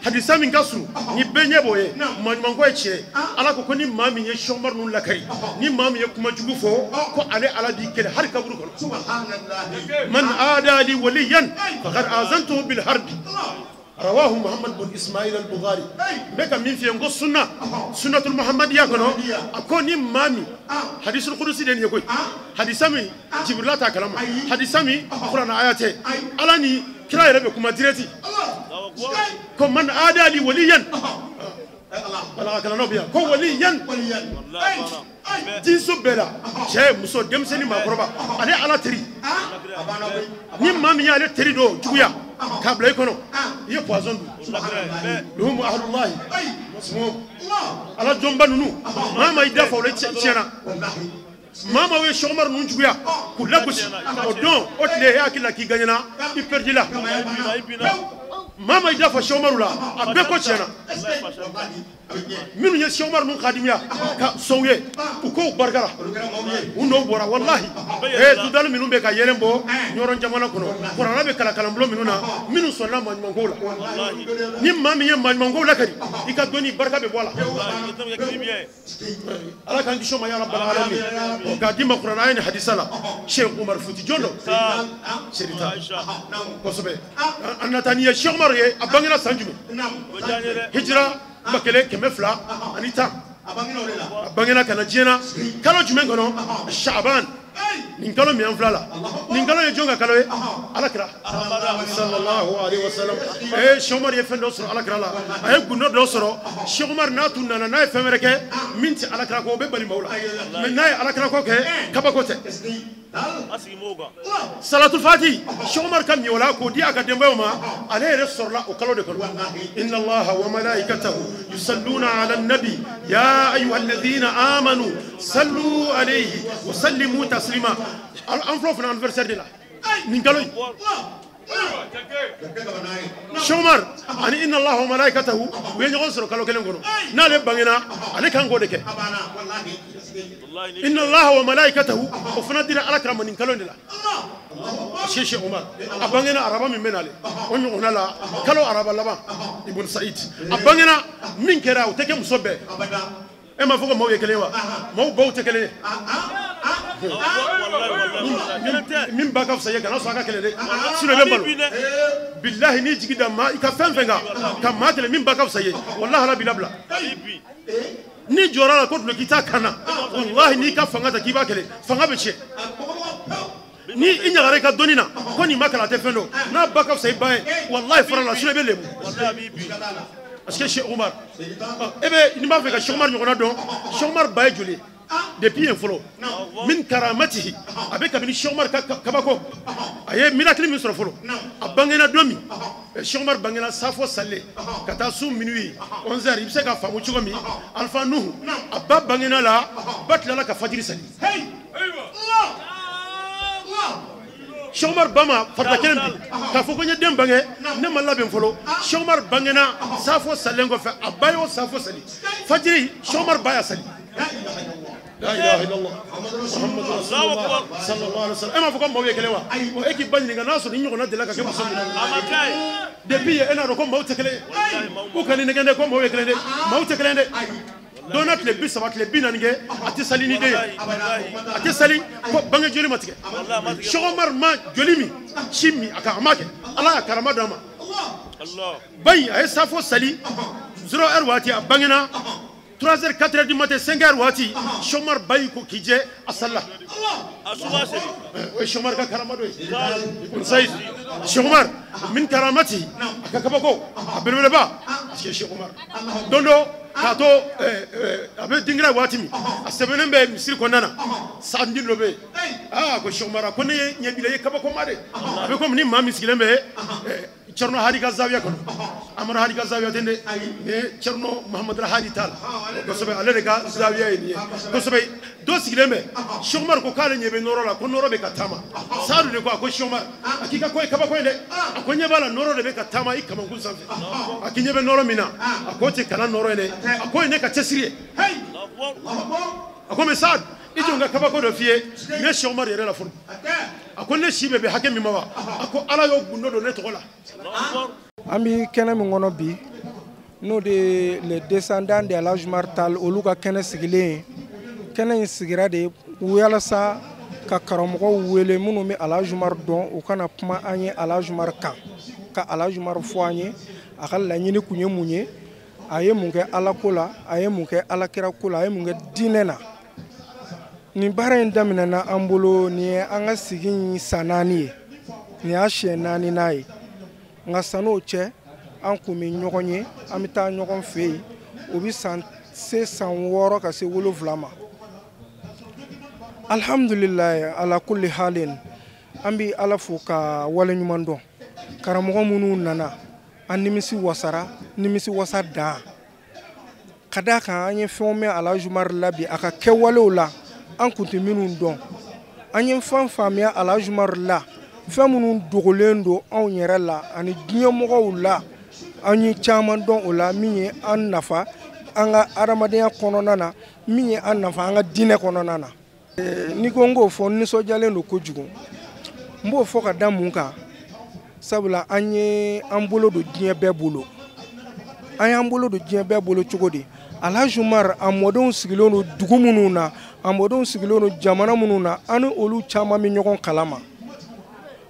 Hadisa min ka surun ni bɛɛ ɲɛ b'o ye maɲumanko ye tiɲɛ ye. Ala ko ko ni maa min ye Cheikh Omar ninnu lakari ni maa min ye kuma jugu fɔ ko ale Ala b'i kɛlɛ hali kaburu kɔnɔ. Man aada li waliyan faqad azantuhu bil harbi. Rawahu Muhammad bin Ismail al-Bukhari. N bɛ ka min f'i ye n ko sunna sunnatul muhammadiya kɔnɔ a ko ni maa min hadisul kudusi de nin ye koyi. Hadisa min Jibrila t'a kalama hadisa min kuranɛ aya tɛ Ala ni kira yɛrɛ bɛ kuma direct ko man aada li waliyan balaga kalannaw bɛ yan ko waliyan jinso bɛɛ la cɛ muso denmisɛnnin maakɔrɔba ale Ala teri ni maa min y'ale teri dɔ juguya k'a bila i kɔnɔ i ye poison dun. Luhumu ahlullahi masmum. Ala jɔnba ninnu maa ma i da fa o la tiɲɛna. Maa maa ye Cheikh Omar ninnu juguya k'u lagosi o don o tile e hakili la k'i gagnera i perdu la. Maa ma i da fa Cheikh Omar la a bɛɛ ko tiɲɛna. Minnu ye Cheikh Omar ninnu kadimiya ka sɔn u ye u k'o barika la u n'o bɔra walahi. Dudali minnu bɛ ka yɛlɛn bɔ Ɲɔrɔn jamana kɔnɔ kuranɛ bɛ kalan kalanbulon minnu na minnu sɔnna maɲumankow la ni maa min ye maɲumankow lakari i ka dɔnni barika bɛ bɔ a la. Ala k'an kisi o ma ya rabbal alamin. K'a d'i ma kuranɛ aya ni hadisa la Cheikh Omar Futi jɔn don Serita kosɛbɛ. An na taa n'i ye Cheikh Omar ye a bangera san jumɛn? Hijira 1210 a bangena ka na diɲɛ na kalo jumɛn kɔnɔ? Shaban. Nin kalo min an fila la nin kalo ye jɔn ka kalo ye? Ala kira sallallahu alaihi wasallam. Cheikh Omar ye fɛn dɔ sɔrɔ Ala kira la a ye gundo dɔ sɔrɔ. Cheikh Omar n'a tun nana n'a ye fɛn wɛrɛ kɛ min tɛ Ala kira kɔ o bɛ bali maaw la mais n'a ye Ala kira kɔ kɛ kabako tɛ. Salatul Fati Cheikh Omar ka min o la k'o di a ka denbayaw ma ale yɛrɛ sɔrɔla o kalo de kɔnɔ. Inna Allaha wa malaikatahu yusalluna ala nabi ya ayyuhalladhina amanu sallu alayhi wa sallimu taslima. An filɛ o fana anniversaire de la nin kalo in. Cheikh Omar ani inna Allaha wa malaikatahu u ye ɲɔgɔn sɔrɔ kalo kelen kɔnɔ n'ale bangena ale kan k'o de kɛ. Inna Allaha wa malaikatahu o fana dira Ala kira ma nin kalo in de la. Cheikh Omar a bangena araba min bɛ n'ale o ɲɔgɔnna la kalo araba laban Ibn Said a bangena min kɛra o tɛ kɛ muso bɛɛ. E m'a fɔ ko maaw ye kelen ye wa? Maaw baw tɛ kelen ye. Min ba ka fisa ye kana sɔn a ka kɛlɛ dɛ sinon i bɛ malo. Bilahi n'i jigi da maa i ka fɛn fɛn kan ka maa kɛlɛ min ba ka fisa ye walahi Ala b'i labila. N'i jɔra a la ko duloki t'a kan na walahi n'i ka fanga ta k'i b'a kɛlɛ fanga bɛ tiɲɛ. Ni i ɲagara i ka dɔnni na ko nin ma kalan a tɛ fɛn dɔn n'a ba ka fisa i ba ye walahi fara la sinon i bɛ lebu. Parce que Cheikh Omar e bɛ n'i b'a fɛ ka Cheikh Omar ɲɔgɔnna dɔn Cheikh Omar ba ye joli ye depuis yen fɔlɔ min karamatihi a bɛ kabini Cheikh Omar ka kabako a ye miracle min sɔrɔ fɔlɔ a bangena don min Cheikh Omar bangena safo sale ka taa su minuit 11h i bɛ se k'a faamu cogo min Alpha Nuhu a ba bangena la ba tilala ka fajiri sali. Cheikh Omar ba ma farida kelen bi k'a fɔ ko n ye den bange ne ma labɛn fɔlɔ. Cheikh Omar bangena safo salen kɔfɛ a ba y'o safo sali fajiri Cheikh Omar ba y'a sali. La ilaha illallah Muhammadu Rasulullah sallallahu alaihi wasallam. E m'a fɔ ko maaw ye kelen wa? E k'i ba ɲininka n'a sɔrɔ ni ɲɔgɔnna delila ka kɛ muso min na. Depuis yen e n'a dɔn ko maaw tɛ kelen ye. K'u ka nin nɛgɛn dɛ ko maaw ye kelen dɛ maaw tɛ kelen dɛ. Don n'a tile 30 tile 40 kɛ a tɛ sali ni den ye a tɛ sali ko bange joli ma tigɛ Cheikh Omar ma joli min ci min a ka a ma kɛ Ala y'a karama d'a ma bayi a ye safo sali 0 heure waati a bangena 3 h 4 h du matin 5 h waati Cheikh Omar bayi ko k'i jɛ a salila o ye Cheikh Omar ka karama dɔ ye Sayi Cheikh Omar min karamati a ka kabako a belebeleba parce que Cheikh Omar don dɔ k'a to a bɛ dingira waati min a sɛbɛnnen bɛ misiri kɔnɔna na sandi dɔ bɛ yen aa ko Cheikh Omar ko ne ye ɲɛ b'i la i ye kabakoma de a bɛ komi ni maa min sigilen bɛ Thierno Hadi ka zawiya kɔnɔ Amadu Hadi ka zawiya tɛ dɛ ni Thierno Mahamadu Hadi t'a la kosɛbɛ ale de ka zawiya ye nin ye kosɛbɛ dɔ sigilen bɛ Cheikh Omar ko k'ale ɲɛ bɛ nɔrɔ la ko nɔrɔ bɛ ka taama Saadu de ko a ko Cheikh Omar a k'i ka ko ye kabako ye dɛ a ko ɲɛ b'a la nɔrɔ de bɛ ka taama i kamankun sanfɛ a k'i ɲɛ bɛ nɔrɔ min na a k'o tɛ kalan nɔrɔ ye dɛ a k'o ye ne ka cɛsiri ye a ko mɛ Saadu i jɔ n ka kabako dɔ f'i ye ne Cheikh Omar yɛrɛ la fɔlɔ a ko ne si bɛ bɛn hakɛ min ma wa a ko Ala y'o gundo don ne tɔgɔ la. An bɛ kɛnɛ min kɔnɔ bi n'o de ye les descendants de Alhaji Umar Tall olu ka kɛnɛ sigilen ye kɛnɛ in sigira de walasa ka karamɔgɔw wele minnu bɛ Alhaji Umar dɔn u kana kuma an ye Alhaji Umar kan ka Alhaji Umar fɔ an ye a ka laɲini kun ye mun ye a ye mun kɛ Ala ko la a ye mun kɛ Alakira ko la a ye mun kɛ diinɛ na. Nin baara in daminɛna an bolo nin ye an ka sigi in san 4 ye nin y'a siɲɛ 4nan ye nka san'o cɛ an kun bɛ ɲɔgɔn ye an bɛ taa ɲɔgɔn fɛ yen o bɛ san se san 6 ka se 7 ma alihamudulilayi ala kulli halin an bɛ Ala fo ka waleɲuman dɔn karamɔgɔ minnu nana an nimisi wasara nimisi wasa dan ka d'a kan an ye fɛnw mɛn Alhaji Umar la bi a ka kɛwalew la an kun tɛ minnu dɔn an ye fɛn faamuya Alhaji Umar la fɛn minnu dogolen don anw yɛrɛ la ani diɲɛmɔgɔw la an ye caman dɔn o la min ye an nafa an ka adamadenya kɔnɔna na min ye an nafa an ka diinɛ kɔnɔna na. N'i ko n k'o fɔ n nisɔndiyalen don kojugu n b'o fɔ ka da mun kan sabula an ye an bolo don diɲɛ bɛɛ bolo an y'an bolo don diɲɛ bɛɛ bolo cogo di Alhaji Umar a mɔdenw sigilen don dugu minnu na a mɔdenw sigilen don jamana minnu na an ni olu caman bɛ ɲɔgɔn kalama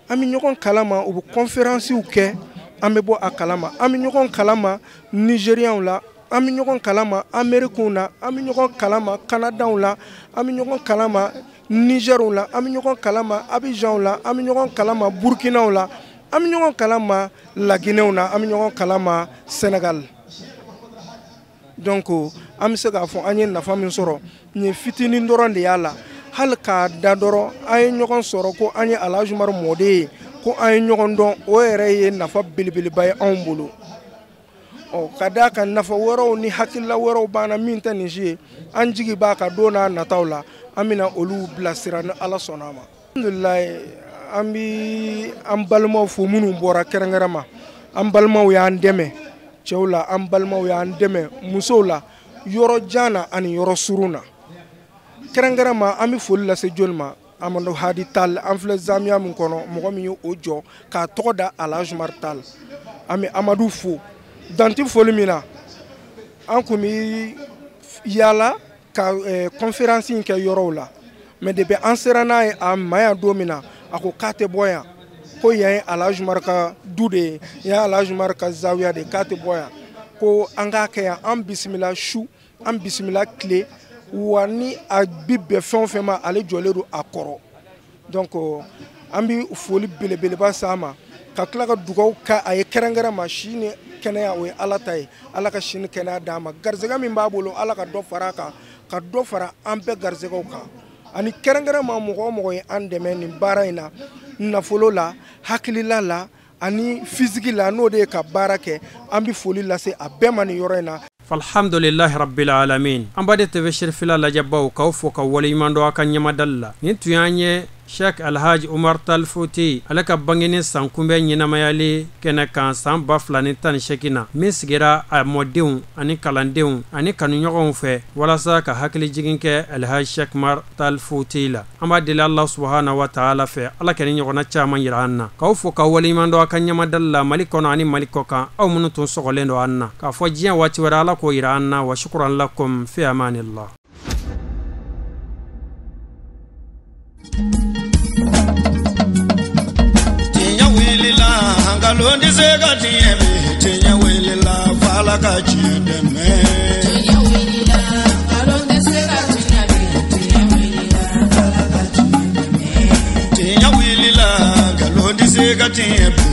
an bɛ ɲɔgɔn kalama u bɛ kɔnferansiw kɛ an bɛ bɔ a kalama an bɛ ɲɔgɔn kalama Nigérianw la an bɛ ɲɔgɔn kalama Amériquew na an bɛ ɲɔgɔn kalama Canadaw la an bɛ ɲɔgɔn kalama Nigériw la an bɛ ɲɔgɔn kalama Abidjanw la an bɛ ɲɔgɔn kalama Burkinaw la an bɛ ɲɔgɔn kalama Laginɛw na an bɛ ɲɔgɔn kalama Sénégal. Donc an bɛ se k'a fɔ an ye nafa min sɔrɔ nin ye fitinin dɔrɔn de y'a la hali k'a da dɔrɔn an ye ɲɔgɔn sɔrɔ ko an ye Alhaji Umar mɔden ye ko an ye ɲɔgɔn dɔn o yɛrɛ ye nafa belebeleba ye anw bolo ɔ ka d'a kan nafa wɛrɛw ni hakilila wɛrɛw b'an na min tɛ nin si ye an jigi b'a kan don n'a nataw la an bɛna olu bilasira ni Ala sɔnna a ma. Alhamdulilayi an bɛ an balimaw fo minnu bɔra kɛrɛnkɛrɛn ma an balimaw y'an dɛmɛ cɛw la an balimaw y'an dɛmɛ musow la yɔrɔ jan na ani yɔrɔ surun na kɛrɛnkɛrɛn ma an bɛ foli lase joli ma Amadu Hadi Tall an filɛ zamiya min kɔnɔ mɔgɔ min ye o jɔ k'a tɔgɔ da Alhaji Umar Tall an bɛ Amadu fo danti foli min na an kun bɛ yaala ka conférence in kɛ yɔrɔw la mais depuis an sera n'a ye a ma yan don min na a ko k'a tɛ bɔ yan ko yan ye Alhaji Umar ka du de ye yan ye Alhaji Umar ka zawiya de ye k'a tɛ bɔ yan ko an k'a kɛ yan an bisimila su an bisimila tile wa ni a bi bɛn fɛn o fɛn ma ale jɔlen don a kɔrɔ donc an bɛ foli belebeleba s'a ma ka tila ka dugawu kɛ a ye kɛrɛnkɛrɛn ma si ni kɛnɛya o ye Ala ta ye Ala ka si ni kɛnɛya d'a ma garisɛgɛ min b'a bolo Ala ka dɔ fara a kan ka dɔ fara an bɛɛ garisɛgɛw kan ani kɛrɛnkɛrɛn ma mɔgɔ o mɔgɔ ye an dɛmɛ nin baara in na nafolo la hakilila la ani physique la n'o de ye ka baara kɛ an bɛ foli lase a bɛɛ ma nin yɔrɔ in na. Alhamdulillahi rabbil alamin. An ba de TV Cherifila lajɛbaw k'aw fo ka waleɲuman dɔn aw ka ɲɛmadali la. Nin tun y'an ye Sheikh Alhaji Umar Tal Futi ale ka bangeni san kunbɛn ɲɛnamayali kɛnɛ kan san 2018 na, min sigira a mɔdenw ani kalandenw ani kanuɲɔgɔnw fɛ walasa ka hakilijigin kɛ Alhaji Sheikh Umar Tal Futi la. An b'a deli Allah subahana wa taala fɛ, Ala ka ni ɲɔgɔnna caman yira an na. K'aw fo k'aw waleɲuman dɔn aw ka ɲɛmadali la Mali kɔnɔ ani Mali kɔ kan, aw minnu tun sɔgɔlen don an na. K'a fɔ diɲɛ waati wɛrɛ, Ala k'o yira an na. Wa shukran lakum fi amanillah. Tiɲɛ wulila, nkalon tɛ se ka tiɲɛ bi. Tiɲɛ wulila, f'Ala ka tiɲɛ dɛmɛ. Tiɲɛ wulila, nkalon tɛ se ka tiɲɛ bi. Tiɲɛ wulila, f'Ala ka tiɲɛ dɛmɛ. Tiɲɛ wulila, nkalon tɛ se ka tiɲɛ bi.